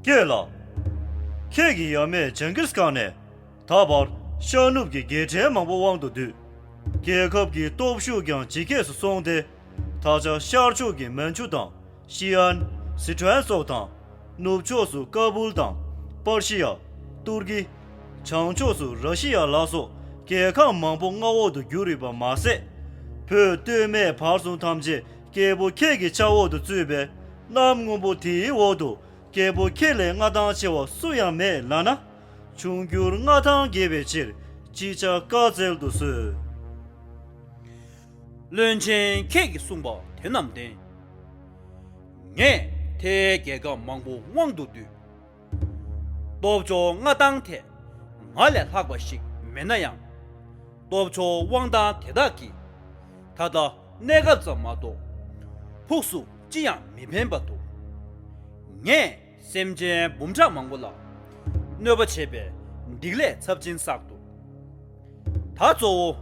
ཀྱེ་ལགས། ཁྱེད་ཀྱི་ཡབ་མེས་ཇིང་གིས་ཁཱན་ནས་ད་བར་ཤར་ནུབ་ཀྱི་རྒྱལ་ཕྲན་མང་པོ་དབང་དུ་བསྡུས། རྒྱལ་ཁབ་ཀྱི་སྟོབས་ཤུགས་ཀྱང་ཇེ་རྒྱས་སུ་སོང་སྟེ། ད་ཆ་ཤར་ཕྱོགས་ཀྱི་མན་ཇུ་དང་། ཤི་ཨན། སི་ཁྲོན་སོགས་དང་། ནུབ་ཕྱོགས་སུ་ཀ་བུལ་དང་། པར་ཤི་ཡ། ཏུར་ཀི། བྱང་ཕྱོགས་སུ་ར་ཤི་ཡ་ལ་སོགས་རྒྱལ་ཁམས་མང་པོ་མངའ་འོག་ཏུ་གྱུར་ཡོད་པ་མ་ཟད། བོད་སྟོད་སྨད་བར་གསུམ་ཐམས་ཅད་རྒྱལ་པོ་ཁྱེད་ཀྱི་ཕྱག་འོག་ཏུ་ཚུད་པས། གནམ་སྔོན་པོ་དེའི་འོག་ཏུ་རྒྱལ་པོ་ཁྱེད་ལས་མངའ་ཐང་ཆེ་བ་སུ་ཡང་མེད་ལབ་ན། འབྱུང་འགྱུར་མངའ་ཐང་རྒྱས་པའི་ཕྱིར་ཅི་བྱ་དཀའ་སྩལ་དུ་གསོལ། བློན་ཆེན་ཁྱེད་ཀྱིས་གསུངས་པ་དེ་རྣམས་བདེན། ངས་ཐའི་རྒྱལ་ཁབ་མང་པོ་དབང་དུ་བསྡུས། སྟོབས་འབྱོར་མངའ་ཐང་ཐད་ང་ལས་ལྷག་པ་ཞིག་མེད་ན་ཡང་། སྟོབས་འབྱོར་དབང་ཐང་དེ་དག་གིས་ད་ལྟ་གནས་སྐབས་ཙམ་མ་གཏོགས་ཕུགས་སུ་ཅི་ཡང་མི་ཕན་པ་འདུག་ངས་སེམས་ཅན་འབུམ་ཕྲག་མང་པོ་ལ་གནོད་པ་བྱས་པའི་སྡིག་ལས་ཚབས་ཆེན་བསགས་འདུག་ད་གཙོ་བོ་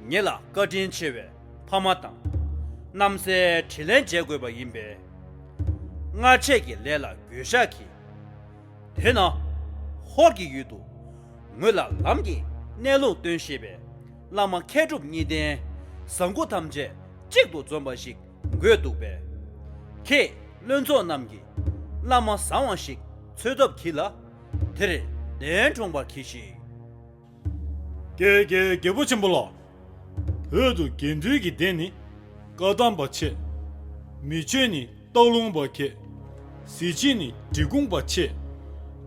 ངེད་ལ་བཀའ་དྲིན་ཆེ་བའི་ཕ་མ་དང་། རྣམ་སྲས་དྲིན་ལན་འཇལ་དགོས་པ་ཡིན་པས། སྔར་ཆད་ཀྱི་ལས་ལ་འགྱོད་བཤགས་གྱིས། དེས་ན་ཧོར་གྱི་ཡུལ་དུ་ངོས་ལ་ལམ་གྱི་གནས་ལུགས་སྟོན་ཤེས་པའི་བླ་མ་མཁས་གྲུབ་གཉིས་ལྡན་བཟང་པོ་ཐམས་ཅད་གཅིག་ཏུ་འཛོམས་པ་ཞིག་དགོས་འདུག་པས། ཁྱེད་བློན་ཚོགས་རྣམས་ཀྱིས་བླ་མ་བཟང་བ་ཞིག་འཚོལ་ཐབས་གྱིས་ལ། དེར་གདན་དྲོངས་པར་གྱིས་ཤིག། ཀྱེ་ཀྱེ་རྒྱལ་པོ་ཆེན་པོ་ལགས། བོད་དུ་དགེ་འདུན་གྱི་སྡེ་ནི་བཀའ་གདམས་པ་ཆེ། མི་ཆོས་ནི་སྟག་ལུང་པ་མཁས། གཟི་བརྗིད་ནི་འབྲི་གུང་པ་ཆེ།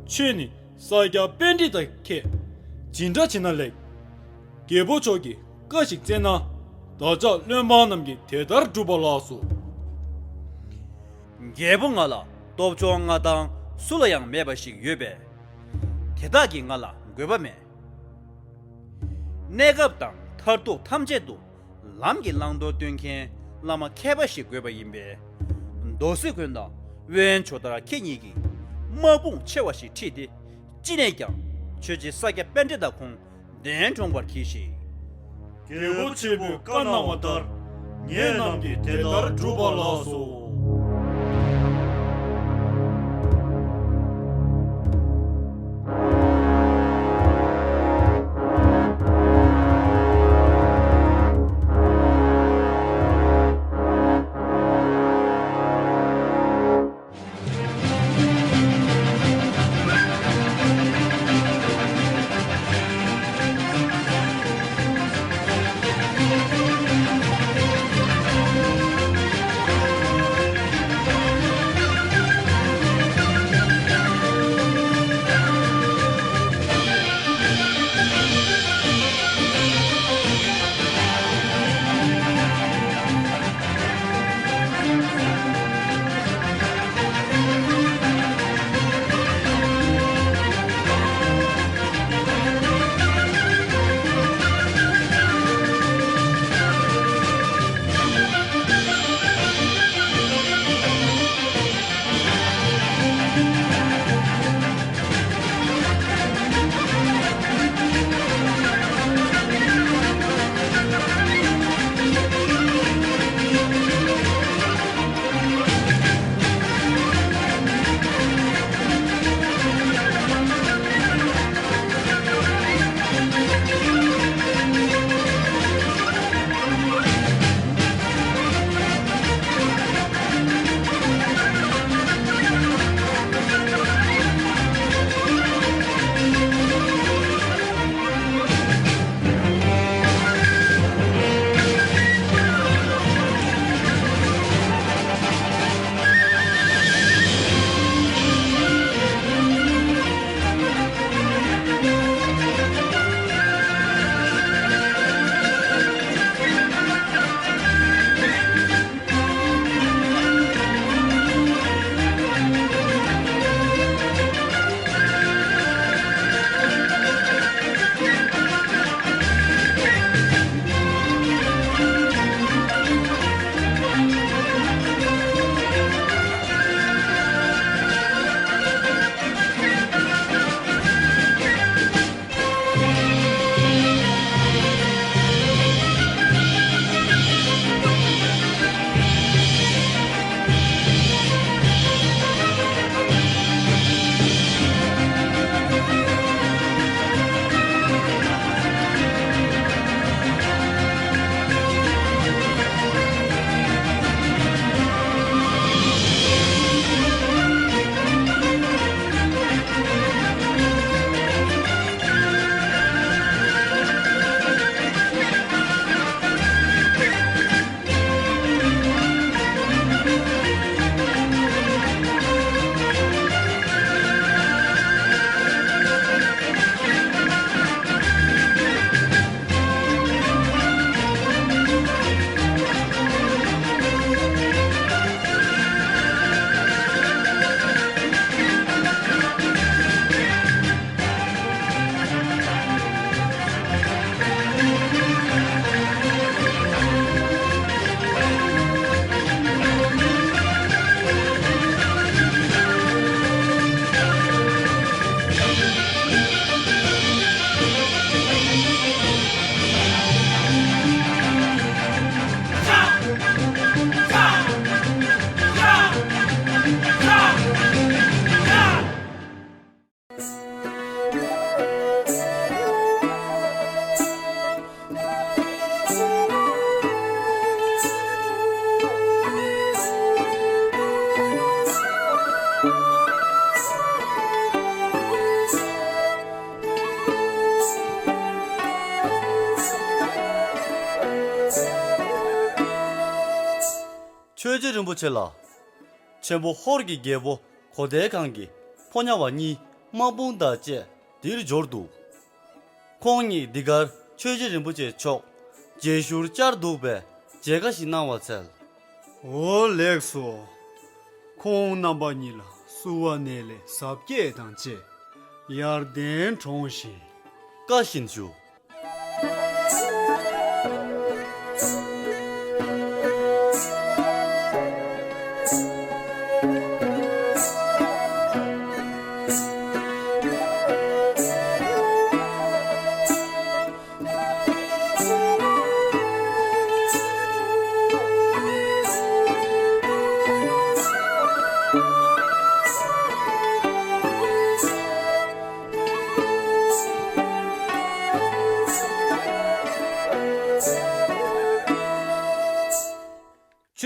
ཆོས་ནི་ས་སྐྱ་པཎྜི་ཏ་མཁས། ཇི་འདྲ་བྱེད་ན་ལེགས། རྒྱལ་པོ་མཆོག་གིས་བཀའ་ཞིག་བསྩལ་ན། བདག་ཅག་བློན་འབངས་རྣམས་ཀྱིས་དེ་ལྟར་བསྒྲུབ་པ་ལགས་སོ། རྒྱལ་པོ་ང་ལ་སྟོབས་ཆུང་མངའ་ཐང་སུ་ལ་ཡང་མེད་པ་ཞིག་ཡོད་པས། དེ་དག་གིས་ང་ལ་དགོས་པ་མེད། གནས་སྐབས་དང་མཐར་ཐུག་ཐམས་ཅད་དུ་ལམ་གྱི་བླང་དོར་སྟོན་མཁན་བླ་མ་མཁས་པ་ཞིག་དགོས་པ་ཡིན་པས། མདོ་སྲིད་ཀུན་དང་བློན་ཇོ་དར་ཁྱེད་གཉིས་ཀྱིས་དམག་དཔུང་ཆེ་བ་ཞིག་ཁྲིད་དེ། ཅི་ནས་ཀྱང་ཆོས་རྗེ་ས་སྐྱ་པཎྜི་ཏ་ཁོང་གདན་དྲོངས་པར་གྱིས་ཤིག། རྒྱལ་པོ་ཆེན་པོས་བཀའ་གནང་བ་ལྟར་ངེད་རྣམས་ཀྱིས་དེ་ལྟར་བསྒྲུབ་པ་ལགས་སོ། ཆོས་རྗེ་རིན་པོ་ཆེ་ལགས། ཆེན་པོ་ཧོར་གྱི་རྒྱལ་པོ་གོ་དན་ཁང་གི་ཕོ་ཉ་བ་གཉིས་དམག་དཔུང་དང་བཅས་འདིར་འབྱོར་འདུག། ཁོང་གཉིས་འདི་གར་ཆོས་རྗེ་རིན་པོ་ཆེ་མཆོག་མཇལ་ཞུར་བཅར་འདུག་པས་མཇལ་ཁ་ཞིག་གནང་བར་འཚལ། འོ་ལེགས་སོ། ཁོང་རྣམ་པ་གཉིས་ལ་བསུ་བ་ནས་ལས་གཟབ་རྒྱས་དང་བཅས་ཡར་གདན་དྲོངས་ཤིག། བཀའ་བཞིན་ཞུ།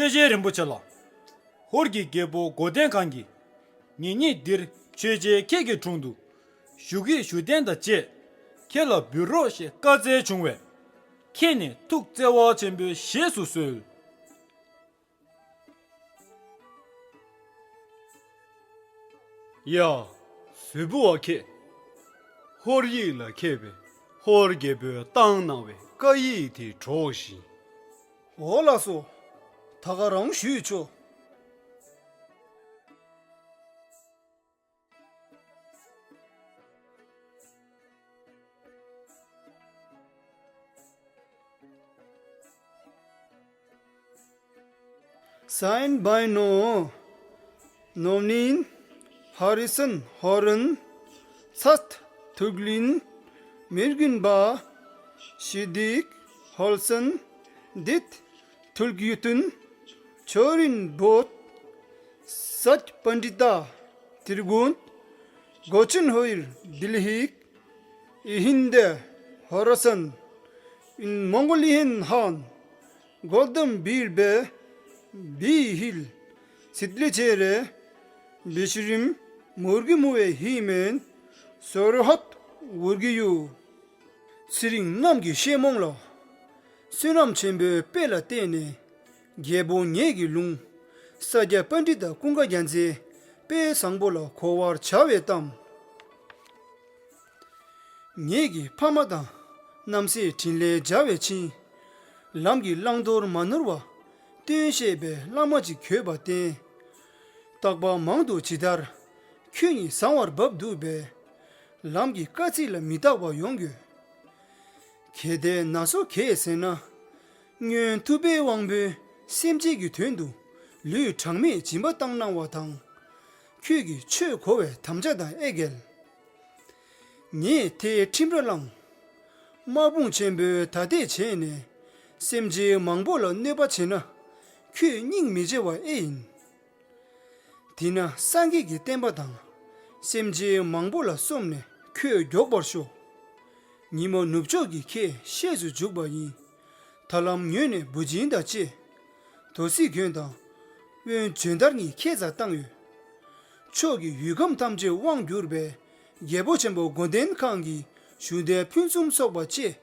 ཆོས་རྗེ་རིན་པོ་ཆེ་ལགས། ཧོར་གྱི་རྒྱལ་པོ་གོ་དན་ཁང་གིས་ངེད་གཉིས་འདིར་ཆོས་རྗེ་ཁྱེད་ཀྱི་དྲུང་དུ་བཞུགས་ཀྱི་བཞུགས་གདན་དང་བཅས་ཁྱེད་ལ་འབུལ་རོགས་ཞེས་བཀའ་སྩལ་བྱུང་བས། ཁྱེད་ནས་ཐུགས་བརྩེ་བ་ཆེན་པོས་བཞེས་སུ་གསོལ། ཡ། ཟུར་པོ་བ་ཁྱེད། ཧོར་ཡིག་ལ་མཁས་པའི་ཧོར་རྒྱལ་པོས་བཏང་གནང་བའི་བཀའ་ཡིག་དེ་སྒྲོགས་ཤིག། འོ་ལགས་སོ། ད་ག་རང་ཞུས་ཆོག། Signed by no Novnin Harrison Horan, Sat Thuglin Mirginba, Shidik Holson, Dit Thulgyutun, Chorin Bot, Sat Pandita Tirgun, Gochin Hoir Dilhik, Ihinde Horasan, in Mongolian Han, Goldam Birbe, Bihil, Sidlichere, Bishirim, Murgimuwe Himen, Sorohot Wurgiyu. ཚེ་རིང་གནམ་གྱི་ཤེས་མོང་ལ། བསོད་ནམས་ཆེན་པོའི་དཔལ་ལ་བརྟེན་ནས། རྒྱལ་པོ་ངེད་ཀྱི་ལུང་། ས་སྐྱ་པཎྜི་ཏ་ཀུན་དགའ་རྒྱལ་མཚན་དཔལ་བཟང་པོ་ལ་གོ་བར་བྱ་བའི་གཏམ། ངེད་ཀྱི་ཕ་མ་དང་རྣམ་སྲས་འཕྲིན་ལས་བྱ་བའི་ཆིངས། ལམ་གྱི་བླང་དོར་མ་ནོར་བ་སྟོན་ཤེས་པའི་བླ་མ་ཅིག་གྱུར་པར་བརྟེན། རྟག་པར་མང་དུ་ཇི་ལྟར་ཁྱོད་ཉིད་བཟང་བར་བབས་འདུག་པས། ལམ་གྱི་དཀའ་ཚེགས་ལ་མི་རྟག་པར་ཡོང་དགོས། གལ་ཏེ་ན་སོ་གས་ཟེར་ན། སྔོན་ཐུབ་པའི་དབང་པོས་སེམས་ཅན་གྱི་དོན་དུ་ལུས་གྲངས་མེད་སྦྱིན་པ་བཏང་གནང་བ་དང་། ཁྱོད་ཀྱིས་ཆོས་གོ་བའི་དམ་བཅའ་དང་ཨེ་འགལ། ངས་དེའི་ཁྲིམས་ར་བླངས། དམག་དཔུང་ཆེན་པོས་ཐ་དད་བྱས་ནས་སེམས་ཅན་མང་པོ་ལ་གནོད་པ་བྱེད་ན། ཁྱོད་སྙིང་མི་རྗེ་བ་ཨེ་ཡིན། དེས་ན་སངས་རྒྱས་ཀྱི་བསྟན་པ་དང་། སེམས་ཅན་མང་པོ་ལ་སོམས་ནས་ཁྱོད་མགྱོགས་པར་ཤོག། ཉིན་མོ་ནུབ་ཕྱོགས་ཀྱི་ཁྱེད་ཤེས་སུ་འཇུག་པ་ཡིན། ཐར་ལམ་ཉོན་ནས་བུ་སྦྱིན་དང་བཅས། དོ་སྲིད་དགོན་དང་། དབོན་འཇོན་དར་གཉིས་ཁྱེད་རྩར་བཏང་ཡོད། ཕྱོགས་ཀྱི་ཡུལ་ཁམས་ཐམས་ཅད་དབང་བསྒྱུར་བའི་རྒྱལ་པོ་ཆེན་པོ་མགོན་བསྟན་ཁང་གི་ཞུ་འདས་ཕུན་སུམ་ཚོགས་པ་བཅས་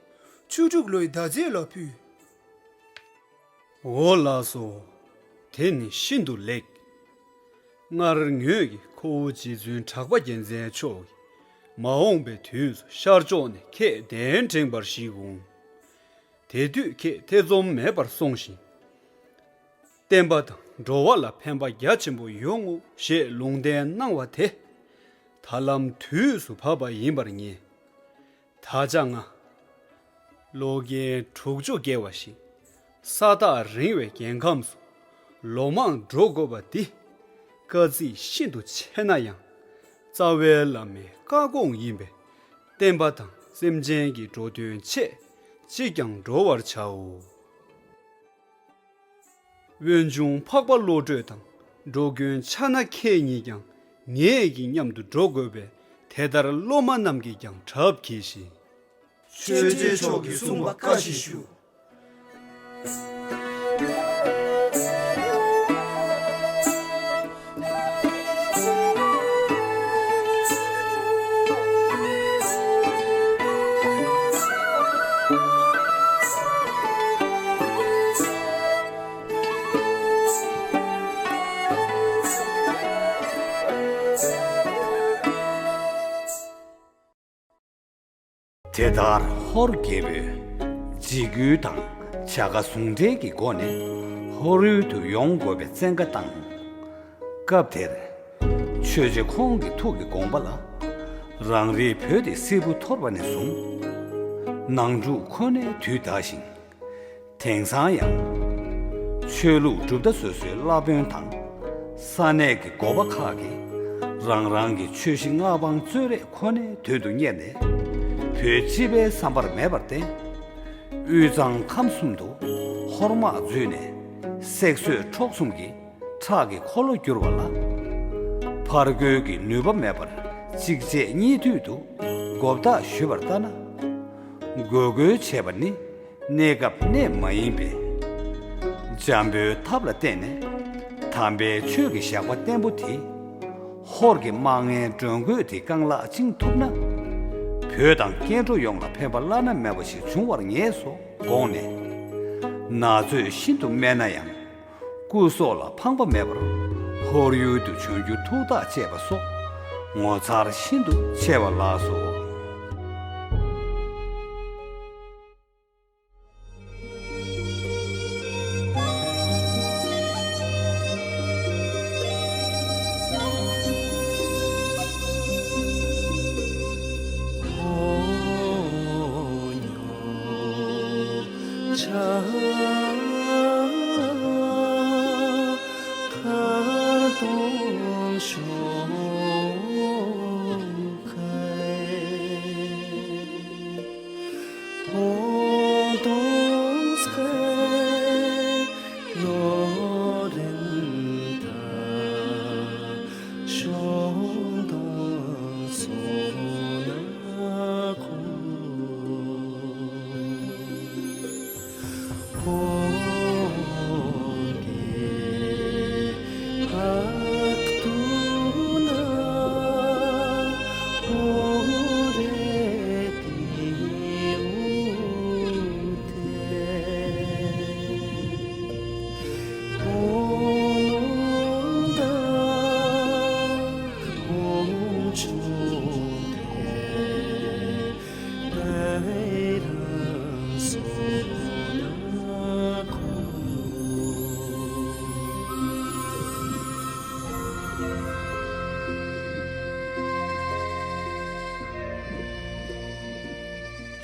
བཅུ་དྲུག་ལོའི་ཟླ་མཛད་ལ་ཕུལ། འོ་ལགས་སོ། དེ་ནི་ཤིན་ཏུ་ལེགས། སྔར་ངོས་ཀྱིས་ཁོ་བོ་རྗེ་བཙུན་གྲགས་པ་རྒྱལ་མཚན་མཆོག་གིས་མ་འོངས་པའི་དུས་སུ་ཤར་ཕྱོགས་ནས་ཁྱེད་གདན་འདྲེན་པར་བཞེད་འོང་། དེ་དུས་ཁྱེད་ཐེ་ཚོམ་མེད་པར་སོང་ཞིང་། བསྟན་པ་དང་འགྲོ་བ་ལ་ཕན་པ་རྒྱ་ཆེན་པོ་ཡོང་ངོ་ཞེས་ལུང་བསྟན་གནང་བ་དེ། ཐར་ལམ་དུས་སུ་བབ་པ་ཡིན་པར་ངེས། ད་ཆ་ང་ལོ་རྒན་དྲུག་ཅུ་བརྒལ་བ་ཞིག་ས་ཐག་རིང་བའི་རྒྱལ་ཁམས་སུ་ལོ་མང་འགྲོ་དགོས་པ་འདི་དཀའ་ཚེགས་ཤིན་ཏུ་ཆེ་ན་ཡང་། རྩ་བའི་བླ་མའི་བཀའ་དགོངས་ཡིན་པས། བསྟན་པ་དང་སེམས་ཅན་གྱི་འགྲོ་དོན་ཆེད་གཅིག་ཀྱང་འགྲོ་བར་བྱའོ། དབོན་ཆུང་འཕགས་པ་བློ་གྲོས་དང་འགྲོ་མགོན་ཕྱག་ན་ཁྱེད་གཉིས་ཀྱང་ངེད་ཀྱི་མཉམ་དུ་འགྲོ་དགོས་པས། དེ་ལྟར་སློབ་མ་རྣམས་ཀྱིས་ཀྱང་གྲབས་གྱིས་ཤིག། ཆོས་རྗེ་མཆོག་གིས་གསུངས་པ་བཀའ་བཞིན་ཞུ། དར་ཧོར་རྒྱལ་པོས་འཇིགས་སྐུལ་དང་བྱ་དགའ་ཟུང་འབྲེལ་གྱི་སྒོ་ནས་ཧོར་ཡུལ་དུ་ཡོང་དགོས་པའི་བཙན་བཀའ་བཏང་། སྐབས་དེར་ཆོས་རྗེ་ཁོང་གི་ཐུགས་ཀྱི་དགོངས་པ་ལ། རང་རེའི་བོད་དེ་སིལ་བུ་འཐོར་བ་ནས་བཟུང་ནང་འཁྲུག་ཁོ་ནའི་དུས་འདའ་ཞིང་། དེང་སང་ཡང་ཆོས་ལུགས་གྲུབ་མཐའ་སོ་སོའི་བླ་དཔོན་དང་ས་གནས་ཀྱི་འགོ་པ་ཁག་གིས་རང་རང་གི་ཆོས་གཞི་མངའ་འབངས་གཙོས་རེས་ཁོ་ནའི་དོན་དུ་གཉེར་ནས། བོད་སྤྱི་པའི་བསམ་པ་མེད་པར་བརྟེན། དབུས་གཙང་ཁམས་གསུམ་དུ་ཧོར་དམག་འཛུལ་ནས་སྲེག་གསོད་འཕྲོག་གསུམ་གྱི་ཁྲག་གི་འཁོར་ལོ་བསྒྱུར་བ་ལ། ཕར་རྒོལ་གྱི་ནུས་པ་མེད་པར་གཅིག་རྗེས་གཉིས་མཐུད་དུ་མགོ་བཏགས་ཞུས་པར་ལྟ་ན། འགོག་རྒོལ་བྱས་པ་ནི་གནས་སྐབས་གནད་མ་ཡིན་པས། འཇམ་པོའི་ཐབས་ལ་བརྟེན་ནས་དམ་པའི་ཆོས་ཀྱི་ཞགས་པ་བརྟན་པོ་དེ། ཧོར་གྱི་དམག་ངན་མགྲོན་རྒོད་དེ་རྐང་ལག་བཅིངས་ཐུབ་ན། བོད་དང་སྐྱེ་འགྲོ་ཡོངས་ལ་ཕན་པ་བླ་ན་མེད་པ་ཞིག་འབྱུང་བར་ངེས་སོ་དགོངས་ནས། ན་ཚོད་ཤིན་ཏུ་དམན་ན་ཡང་། སྐུ་སྲོག་ལ་ཕངས་པ་མེད་པར་ཧོར་ཡུལ་དུ་བྱོན་རྒྱུ་ཐུགས་ཐག་བཅད་པ་སོགས་ངོ་མཚར་ཤིན་ཏུ་ཆེ་བ་ལགས་སོ།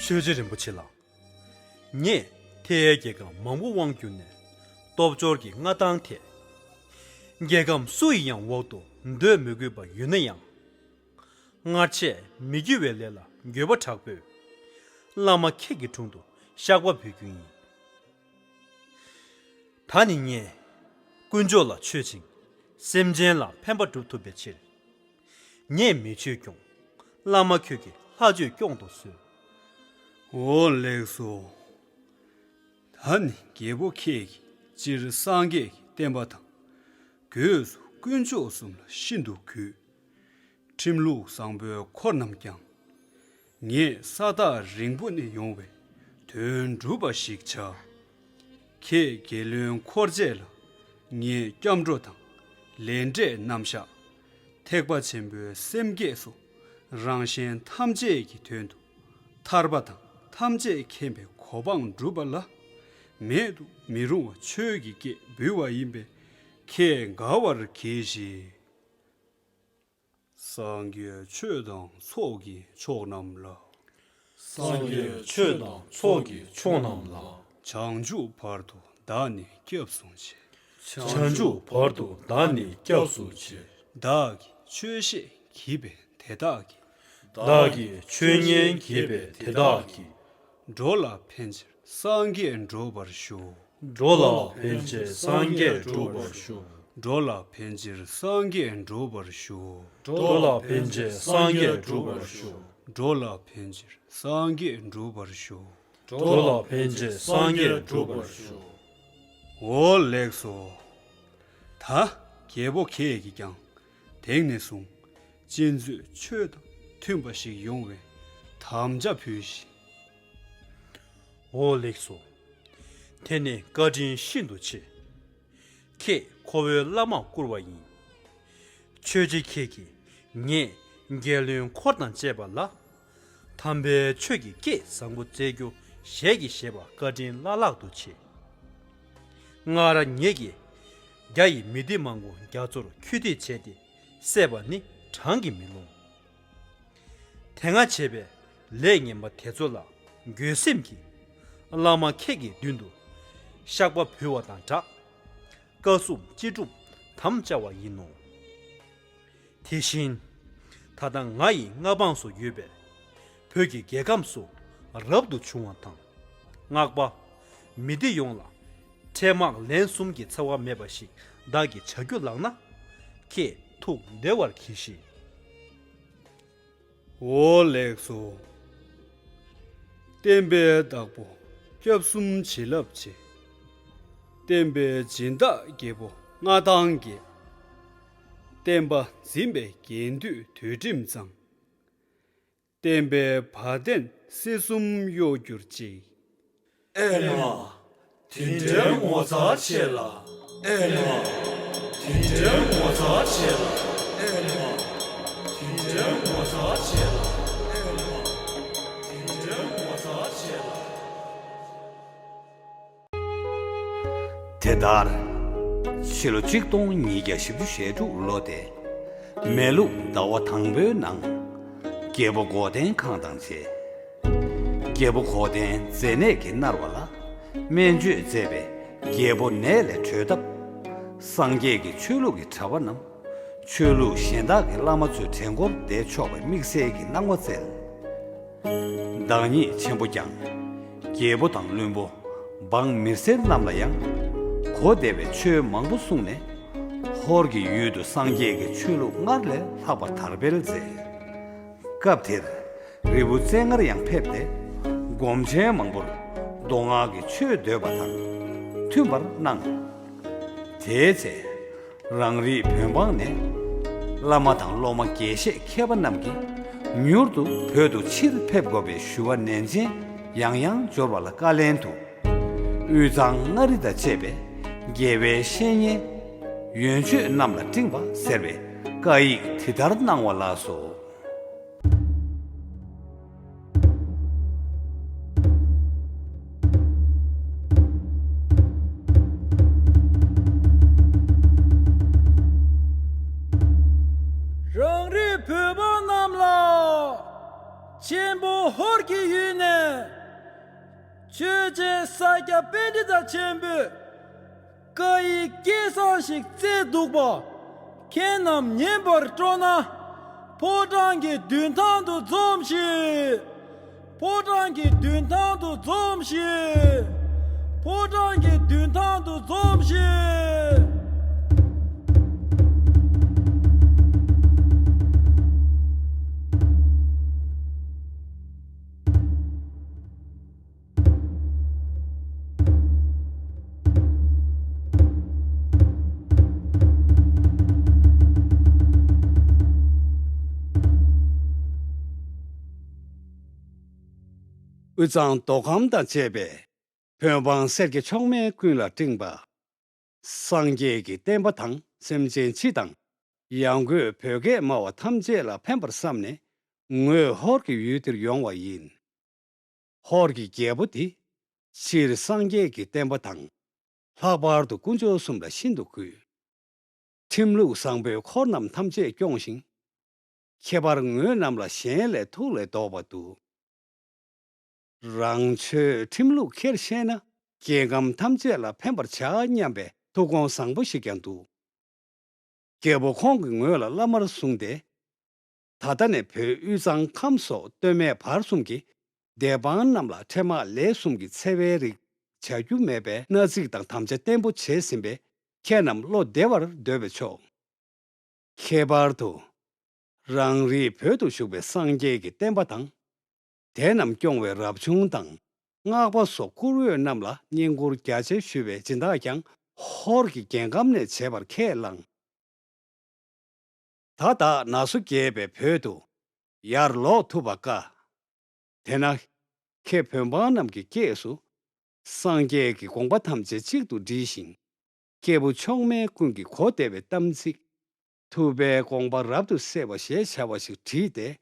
ཆོས་རྗེ་རིན་པོ་ཆེ་ལགས། ངས་ཐའེ་རྒྱལ་ཁབ་མང་པོ་དབང་བསྒྱུར་ནས་སྟོབས་འབྱོར་གྱི་མངའ་ཐང་ཐད། རྒྱལ་ཁམས་སུ་ཡི་ཡང་འོག་ཏུ་སྡོད་མི་དགོས་པ་ཡོད་ན་ཡང་། སྔར་ཆད་མི་འགྱུར་བའི་ལས་ལ་འགྱོད་པ་དྲག་པོས། བླ་མ་ཁྱེད་ཀྱི་དྲུང་དུ་བཤགས་པ་འབུལ་རྒྱུ་ཡིན། ད་ནི་ངས་དཀོན་མཆོག་ལ་མཆོད་ཅིང་སེམས་ཅན་ལ་ཕན་པ་སྒྲུབ་ཐུབ་པའི་ཕྱིར། ངས་མི་ཆོས་སྐྱོང་། བླ་མ་ཁྱོད་ཀྱིས་ལྷ་ཆོས་སྐྱོང་དུ་གསོལ། འོ་ལེགས་སོ། ད་ནི་རྒྱལ་པོ་ཁྱེད་ཀྱིས་སྤྱིར་སངས་རྒྱས་ཀྱི་བསྟན་པ་དང་། སྒོས་སུ་དཀོན་མཆོག་གསུམ་ལ་ཤིན་ཏུ་གུས། ཁྲིམས་ལུགས་བཟང་པོའི་འཁོར་རྣམས་ཀྱང་། ངས་ས་ཐག་རིང་པོ་ནས་ཡོང་བའི་དོན་འགྲུབ་པ་ཞིག་བྱ། ཁྱེད་རྒྱལ་བློན་འཁོར་བཅས་ལ་ངས་སྐྱབས་འགྲོ་དང་ལས་འབྲས་རྣམ་གཞག། ཐེག་པ་ཆེན་པོའི་སེམས་བསྐྱེད་སོགས་རང་གཞན་ཐམས་ཅད་ཀྱི་དོན་དུ་ཐར་པ་དང་ཐམས་ཅད་མཁྱེན་པའི་གོ་འཕང་སྒྲུབ་པ་ལ་མེད་དུ་མི་རུང་བ་ཆོས་ཀྱི་སྐད་འབུལ་བ་ཡིན་པས་ཁྱེད་དགའ་བར་གྱིས་ཤིག། སངས་རྒྱས་ཆོས་དང་ཚོགས་ཀྱི་མཆོག་རྣམས་ལ། སངས་རྒྱས་ཆོས་དང་ཚོགས་ཀྱི་མཆོག་རྣམས་ལ། བྱང་ཆུབ་བར་དུ་བདག་ནི་སྐྱབས་སུ་མཆི། བྱང་ཆུབ་བར་དུ་བདག་ནི་སྐྱབས་སུ་མཆི། བདག་གིས་ཆོས་བཤད་བགྱིས་པས་དེ་དག་གིས། བདག་གིས་ཆོས་ཉན་བགྱིས་པས་དེ་དག་གིས། འགྲོ་ལ་ཕན་ཕྱིར་སངས་རྒྱས་འགྲུབ་པར་ཤོག། འགྲོ་ལ་ཕན་ཕྱིར་སངས་རྒྱས་འགྲུབ་པར་ཤོག། འགྲོ་ལ་ཕན་ཕྱིར་སངས་རྒྱས་འགྲུབ་པར་ཤོག། འགྲོ་ལ་ཕན་ཕྱིར་སངས་རྒྱས་འགྲུབ་པར་ཤོག། འགྲོ་ལ་ཕན་ཕྱིར་སངས་རྒྱས་འགྲུབ་པར་ཤོག། འགྲོ་ལ་ཕན་ཕྱིར་སངས་རྒྱས་འགྲུབ་པར་ཤོག། འོ་ལེགས་སོ། ད་རྒྱལ་པོ་ཁྱེད་ཀྱིས་ཀྱང་དེང་ནས་བཟུང་གཅན་གཟན་ཆོས་དང་མཐུན་པ་ཞིག་ཡོང་བའི་དམ་བཅའ་ཕུལ་ཞིག། འོ་ལེགས་སོ། དེ་ནི་བཀའ་དྲིན་ཤིན་ཏུ་ཆེ། ཁྱེད་ཁོ་བོའི་བླ་མར་བཀུར་བ་ཡིན། ཆོས་རྗེ་ཁྱེད་ཀྱིས་ངས་རྒྱལ་བློན་འཁོར་དང་བཅས་པ་ལ། དམ་པའི་ཆོས་ཀྱི་སྐད་བཟང་པོ་བསྩལ་རྒྱུ་ཞལ་གྱིས་བཞེས་པ་བཀའ་དྲིན་བླ་ལྷག་ཏུ་ཆེ། སྔར་ངེད་ཀྱིས་རྒྱ་ཡི་མི་སྡེ་མང་པོ་རྒྱ་མཚོར་ཁྱུ་འདེད་བྱས་ཏེ་བསད་པ་ནི་བགྲང་གིས་མི་ལོང་། དེ་སྔ་བྱས་པའི་ལས་ངན་པ་དེ་ཚོ་ལ་འགྱོད་སེམས་ཀྱིས་བླ་མ་ཁྱེད་ཀྱི་མདུན་དུ་བཤགས་པ་ཕུལ་བ་དང་སྦྲགས། བཀའ་སྲུང་ཅི་སྒྲུབ་དམ་བཅའ་བ་ཡིན་ནོ། དེ་བཞིན་ད་ལྟ་ང་ཡི་མངའ་འབངས་སུ་ཡོད་པའི་བོད་ཀྱི་རྒྱལ་ཁམས་སུ་རབ་ཏུ་བྱུང་བ་དང་། སྔགས་པ་མི་སྡེ་ཡོངས་ལ་འཕྲལ་དམག་ལན་གསུམ་གྱི་འཚེ་བ་མེད་པ་ཞིག་བདག་གིས་བྱ་རྒྱུ་ལགས་ན། ཁྱེད་ཐུགས་བདེ་བར་གྱིས་ཤིག། འོ་ལེགས་སོ། བསྟན་པའི་བདག་པོ་སྐྱབས་གསུམ་བྱིན་རླབས་ཆེ། བསྟན་པའི་སྦྱིན་བདག་རྒྱལ་པོ་མངའ་ཐང་རྒྱས། བསྟན་པ་འཛིན་པའི་རྒྱན་སྡུད་དུས་ཁྲིམས་གཙང་། བསྟན་པའི་བ་དན་སྲིད་གསུམ་གཡོ་སྒྱུར་ཅིག། ཨེ་མ། དེ་འདྲའི་ངོ་མཚར་ཆེ་ལ། ཨེ་མ། དེ་འདྲའི་ངོ་མཚར་ཆེ་ལ། ཨེ་མ། དེ་འདྲའི་ངོ་མཚར་ཆེ་ལ། ཨེ་མ། དེ་འདྲའི་ངོ་མཚར་ཆེ་ལ། དེ་ལྟར། ཕྱི་ལོ་གཅིག་སྟོང་ཉིས་བརྒྱ་བཞི་བཅུ་ཞེ་དྲུག་ལོ་སྟེ། མེ་ལུག་ཟླ་བ་དང་པོའི་ནང་། རྒྱལ་པོ་མགོ་ལྡན་ཁང་དང་མཇལ། རྒྱལ་པོ་མགོ་ལྡན་མཛེ་ནད་ཀྱིས་མནར་བ་ལ། སྨན་བཅོས་མཛད་པས་རྒྱལ་པོ་ནད་ལས་གྲོལ་སྟབས། སངས་རྒྱས་ཀྱི་ཆོས་ལུགས་ཀྱི་གྲྭ་པ་རྣམས། ཆོས་ལུགས་གཞན་དག་གི་བླ་མ་ཚོའི་གྲལ་མགོར་བསྡད་ཆོག་པའི་དམིགས་བསལ་གྱི་གནང་བ་བསྩལ། བདག་ཉིད་ཆེན་པོ་ཀྱང་། རྒྱལ་པོ་དང་བློན་པོ། འབངས་མི་སེར་རྣམས་ལ་ཡང་། གོ་བདེ་བའི་ཆོས་མང་པོ་གསུངས་ནས། ཧོར་གྱི་ཡུལ་དུ་སངས་རྒྱས་ཀྱི་ཆོས་ལུགས་སྔར་ལས་ལྷག་པར་དར་སྤེལ་མཛད། སྐབས་དེར། རི་བོ་རྩེ་ལྔར་ཡང་ཕེབས་ཏེ། སྒོམ་ཆེན་མང་པོར་མདོ་སྔགས་ཀྱི་ཆོས་བསྟོད་པ་དང་མཐུན་པར་གནང་། དེའི་ཚེ། རང་རིགས་བོད་འབངས་ནས། བླ་མ་དང་སློབ་མ་དགེ་བཤེས་མཁས་པ་རྣམས་ཀྱིས། མྱུར་དུ་བོད་དུ་ཕྱིར་ཕེབས་དགོས་པའི་ཞུ་བ་ནན་ཆེན་ཡང་ཡང་འབྱོར་བ་ལ་བཀའ་ལན་དུ། དབུས་གཙང་མངའ་རིས་དང་བཅས་པའི་དགེ་བའི་བཤེས་གཉེན་ཡོན་མཆོད་རྣམས་ལ་སྤྲིངས་པ་ཟེར་བའི་བཀའ་ཡིག་དེ་ལྟར་གནང་བ་ལགས་སོ། རང་རིགས་བོད་པ་རྣམས་ལ། ཆེན་པོ་ཧོར་གྱི་ཡུལ་ནས། ཆོས་རྗེ་ས་སྐྱ་པཎྜི་ཏ་ཆེན་པོས། བཀའ་ཡིག་སྐལ་བཟང་ཞིག་བསྩལ་འདུག་པ། ཁྱེད་རྣམས་ཉན་པར་སྤྲོ་ན། ཕོ་བྲང་གི་མདུན་ཐང་དུ་འཛོམས་ཤིག། ཕོ་བྲང་གི་མདུན་ཐང་དུ་འཛོམས་ཤིག། ཕོ་བྲང་གི་མདུན་ཐང་དུ་འཛོམས་ཤིག། དབུས་གཙང་མདོ་ཁམས་དང་བཅས་པའི་བོད་འབངས་སེར་སྐྱ་མཆོག་དམན་ཀུན་ལ་སྤྲིངས་པ། སངས་རྒྱས་ཀྱི་བསྟན་པ་དང་སེམས་ཅན་སྤྱི་དང་ཡང་སྒོས་བོད་སྐད་སྨྲ་བ་ཐམས་ཅད་ལ་ཕན་པར་བསམས་ནས་ངོས་ཧོར་གྱི་ཡུལ་དེར་ཡོང་བ་ཡིན། ཧོར་གྱི་རྒྱལ་པོ་དེ་སྤྱིར་སངས་རྒྱས་ཀྱི་བསྟན་པ་དང་། ལྷག་པར་དུ་དཀོན་མཆོག་གསུམ་ལ་ཤིན་ཏུ་གུས། ཁྲིམས་ལུགས་བཟང་པོས་འཁོར་རྣམས་ཐམས་ཅད་སྐྱོང་ཞིང་། ཁྱད་པར་ངོས་རྣམས་ལ་གཞན་ལས་ཐུགས་ལས་ལྡོག་པ་འདུག། རང་ཆོས་ཁྲིམས་ལུགས་ཁྱེར་ཤེས་ན་རྒྱལ་ཁམས་ཐམས་ཅད་ལ་ཕན་པར་བྱ་སྙམ་པའི་ཐུགས་དགོངས་བཟང་པོ་ཞིག་ཀྱང་འདུག། རྒྱལ་པོ་ཁོང་གིས་ངོས་ལ་བླ་མར་བཟུང་སྟེ། ད་ལྟ་ནས་བོད་དབུས་གཙང་ཁམས་སོགས་སྟོད་སྨད་བར་གསུམ་གྱི་སྡེ་འབངས་རྣམས་ལ་ཁྲལ་དམག་ལས་གསུམ་གྱི་འཚེ་བའི་རིགས་བྱ་རྒྱུ་མེད་པའི་མནའ་ཚིག་དང་དམ་བཅའ་བརྟན་པོ་བྱས་ཟིན་པས། ཁྱེད་རྣམས་བློ་བདེ་བར་སྡོད་པས་ཆོག། ཁྱད་པར་དུ། རང་རིགས་བོད་དུ་བཞུགས་པའི་སངས་རྒྱས་ཀྱི་བསྟན་པ་དང་། དེ་རྣམས་སྐྱོང་བའི་རབ་བྱུང་དང་སྔགས་པ་སོགས་བཀུར་འོས་རྣམས་ལ་བསྙེན་བཀུར་རྒྱ་ཆེ་ཞུ་བའི་སྦྱིན་བདག་ཀྱང་ཧོར་གྱི་རྒྱལ་ཁམས་ནས་བྱེད་པར་ཁས་བླངས། ད་བདག་ན་སོ་རྒས་པའི་བོད་དུ་ཡར་ལོག་ཐུབ་པ་དཀའ། དེས་ན། ཁྱེད་བོད་འབངས་རྣམས་ཀྱི་སྐད་སུ། སངས་རྒྱས་ཀྱི་དགོངས་པ་ཐམས་ཅད་གཅིག་ཏུ་བསྒྲིལ་ཞིང་། སྐྱེས་བུ་མཆོག་དམན་ཀུན་གྱི་གོ་བདེ་བའི་གཏམ་ཚིག། ཐུབ་པའི་དགོངས་པ་རབ་ཏུ་གསལ་བ་ཞེས་བྱ་བ་ཞིག་བྲིས་ཏེ།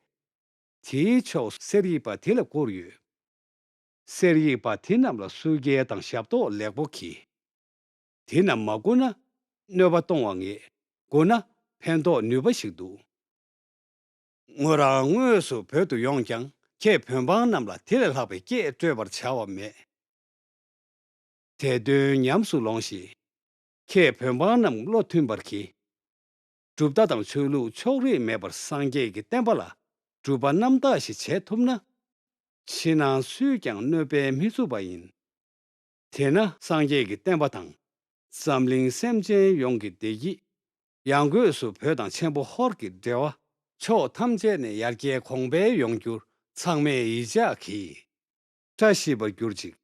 དེའི་ཕྱོགས་གསེར་ཡིག་པ་དེ་ལ་བསྐུར་ཡོད། གསེར་ཡིག་པ་དེ་རྣམས་ལ་བསུ་སྐྱེལ་དང་ཞབས་ཏོག་ལེགས་པོ་གྱིས། དེ་རྣམས་མ་བསྐུར་ན་གནོད་པ་གཏོང་བ་ངེས། བསྐུར་ན་ཕན་ཐོགས་ནུས་པ་ཞིག་འདུག། མོ་རང་དངོས་སུ་བོད་དུ་ཡོང་ཀྱང་ཁྱེད་བོད་འབངས་རྣམས་ལ་དེ་ལས་ལྷག་པའི་སྐད་སྤྲོད་པར་བྱ་བ་མེད། དེ་དོན་ཉམས་སུ་ལོངས་ཤིག། ཁྱེད་བོད་འབངས་རྣམས་བློ་མཐུན་པར་གྱིས། གྲུབ་མཐའ་དང་ཆོས་ལུགས་ཕྱོགས་རིས་མེད་པར་སངས་རྒྱས་ཀྱི་བསྟན་པ་ལ་སྒྲུབ་པ་རྣམ་དག་ཞིག་བྱེད་ཐུབ་ན། ཕྱི་ནང་སུས་ཀྱང་གནོད་པས་མི་ཚུགས་པ་ཡིན། དེས་ན་སངས་རྒྱས་ཀྱི་བསྟན་པ་དང་། འཛམ་གླིང་སེམས་ཅན་ཡོངས་ཀྱི་བདེ་སྐྱིད། ཡང་སྒོས་སུ་བོད་དང་ཆེན་པོ་ཧོར་གྱི་འབྲེལ་བ། ཕྱོགས་ཐམས་ཅད་ནས་ཡར་རྒྱས་གོང་འཕེལ་ཡོང་རྒྱུར་ཚང་མས་ཡིད་ཆེས་གྱིས། བཀྲ་ཤིས་པར་གྱུར་ཅིག།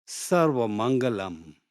སརྦ་མངྒ་ལམ།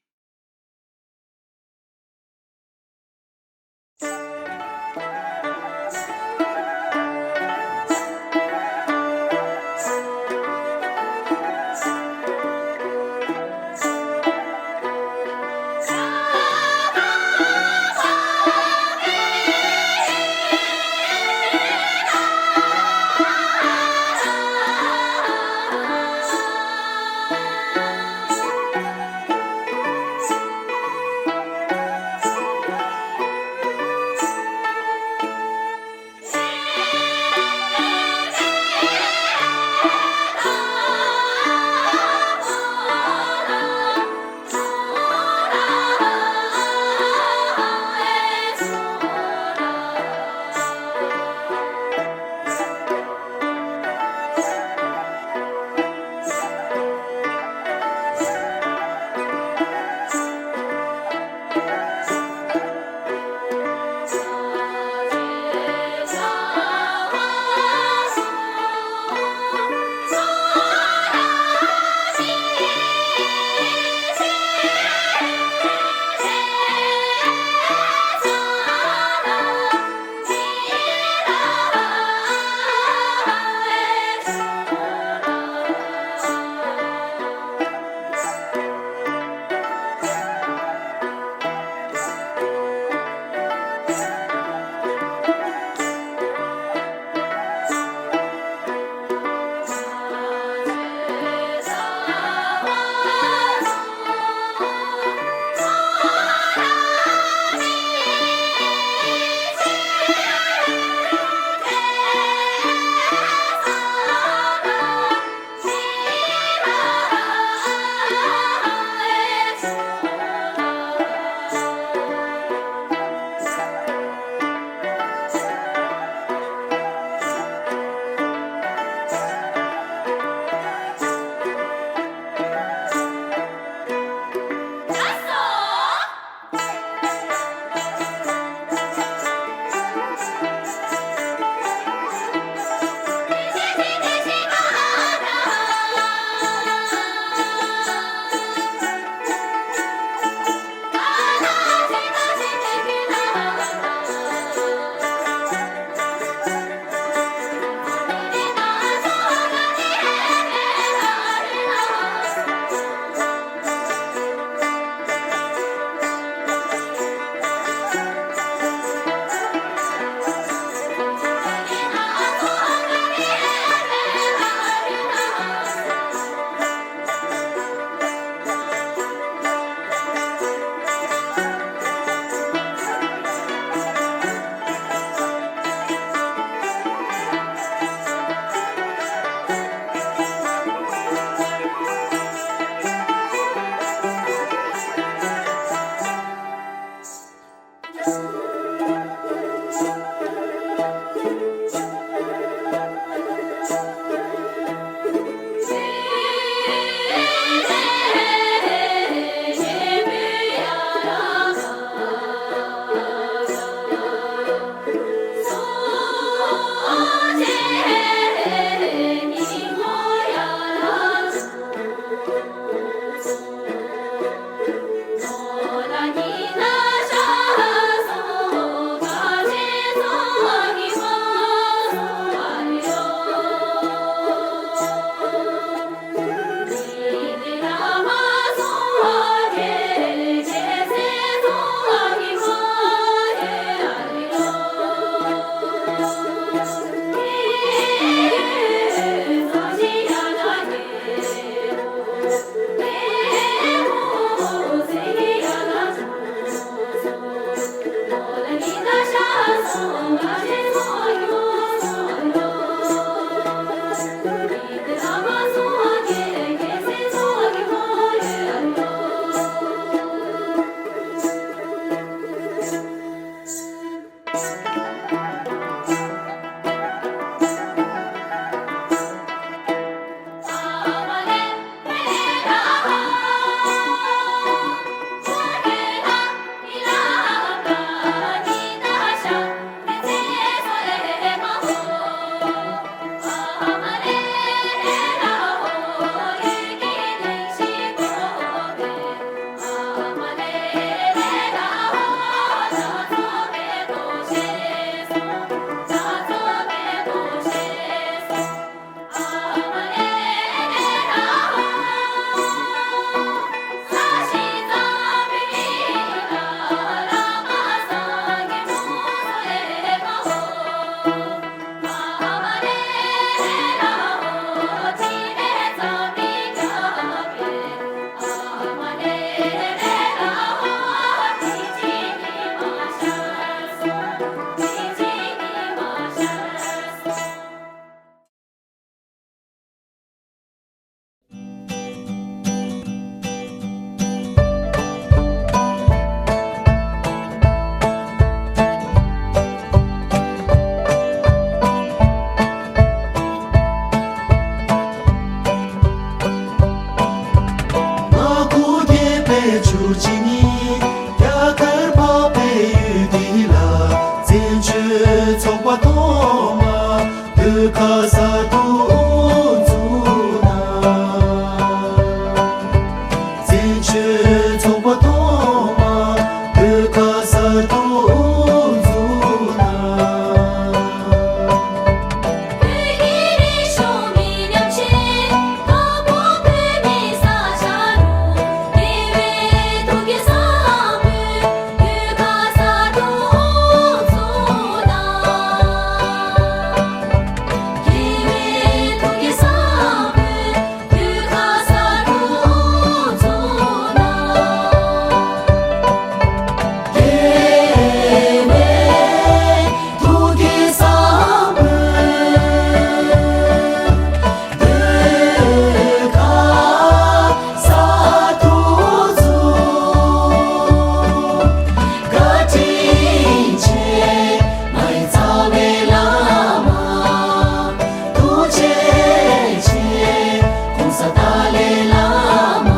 ཁ་ས་ཐོག་འཛུགས་གནང་། བཙན་བྱོལ་ཚོགས་པ་ཐོག་མ་བོད་ཁ་ས་ཐོག་འཛུགས་གནང་། བོད་ཀྱི་རིག་གཞུང་མི་ཉམས་ཆེད། དྭགས་པོ་བོད་མི་ས་ཆ་རུ། དགེ་བའི་ཐུགས་ཀྱི་བསམ་འཕེལ། བོད་ཁ་ས་ཐོག་འཛུགས་གནང་། དགེ་བའི་ཐུགས་ཀྱི་བསམ་འཕེལ། བོད་ཁ་ས་ཐོག་འཛུགས་གནང་། དགེ་བའི་ཐུགས་ཀྱི་བསམ་འཕེལ། བོད་ཁ་ས་ཐོག་འཛུགས། བཀའ་དྲིན་ཆེ། མ་ཡི་རྩ་བའི་བླ་མ། ཐུགས་རྗེ་ཆེ། ༸གོང་ས་ཏཱ་ལའི་བླ་མ།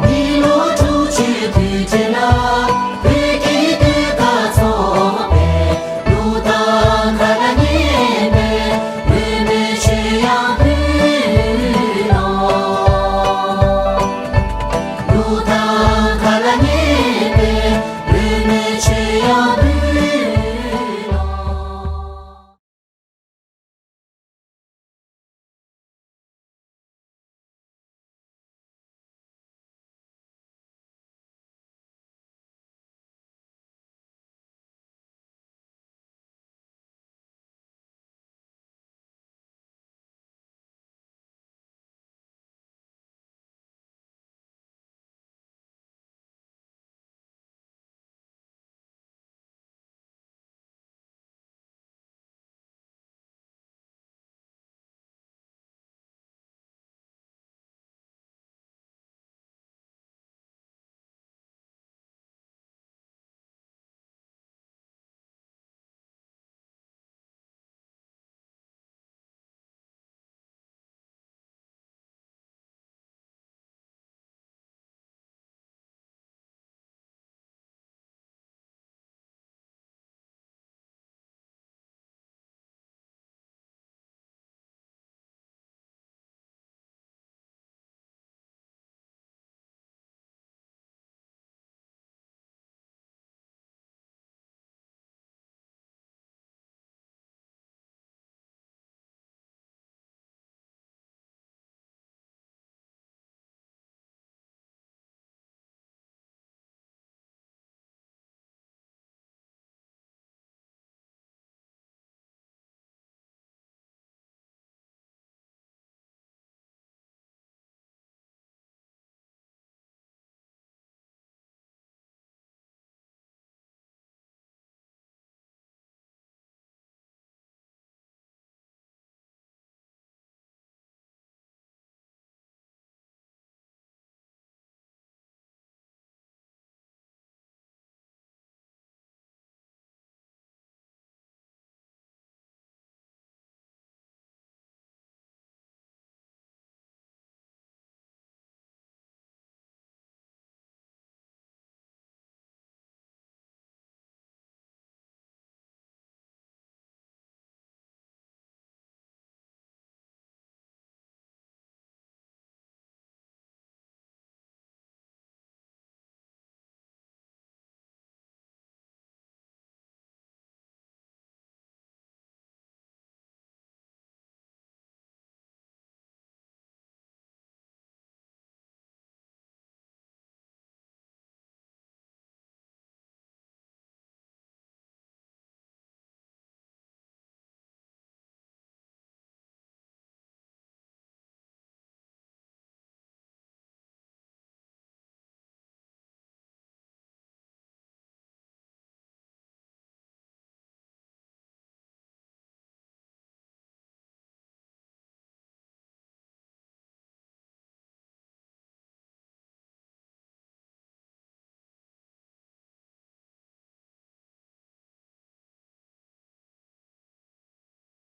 མི་ལོ་དྲུག་ཅུའི་དུས་དྲན་ལ།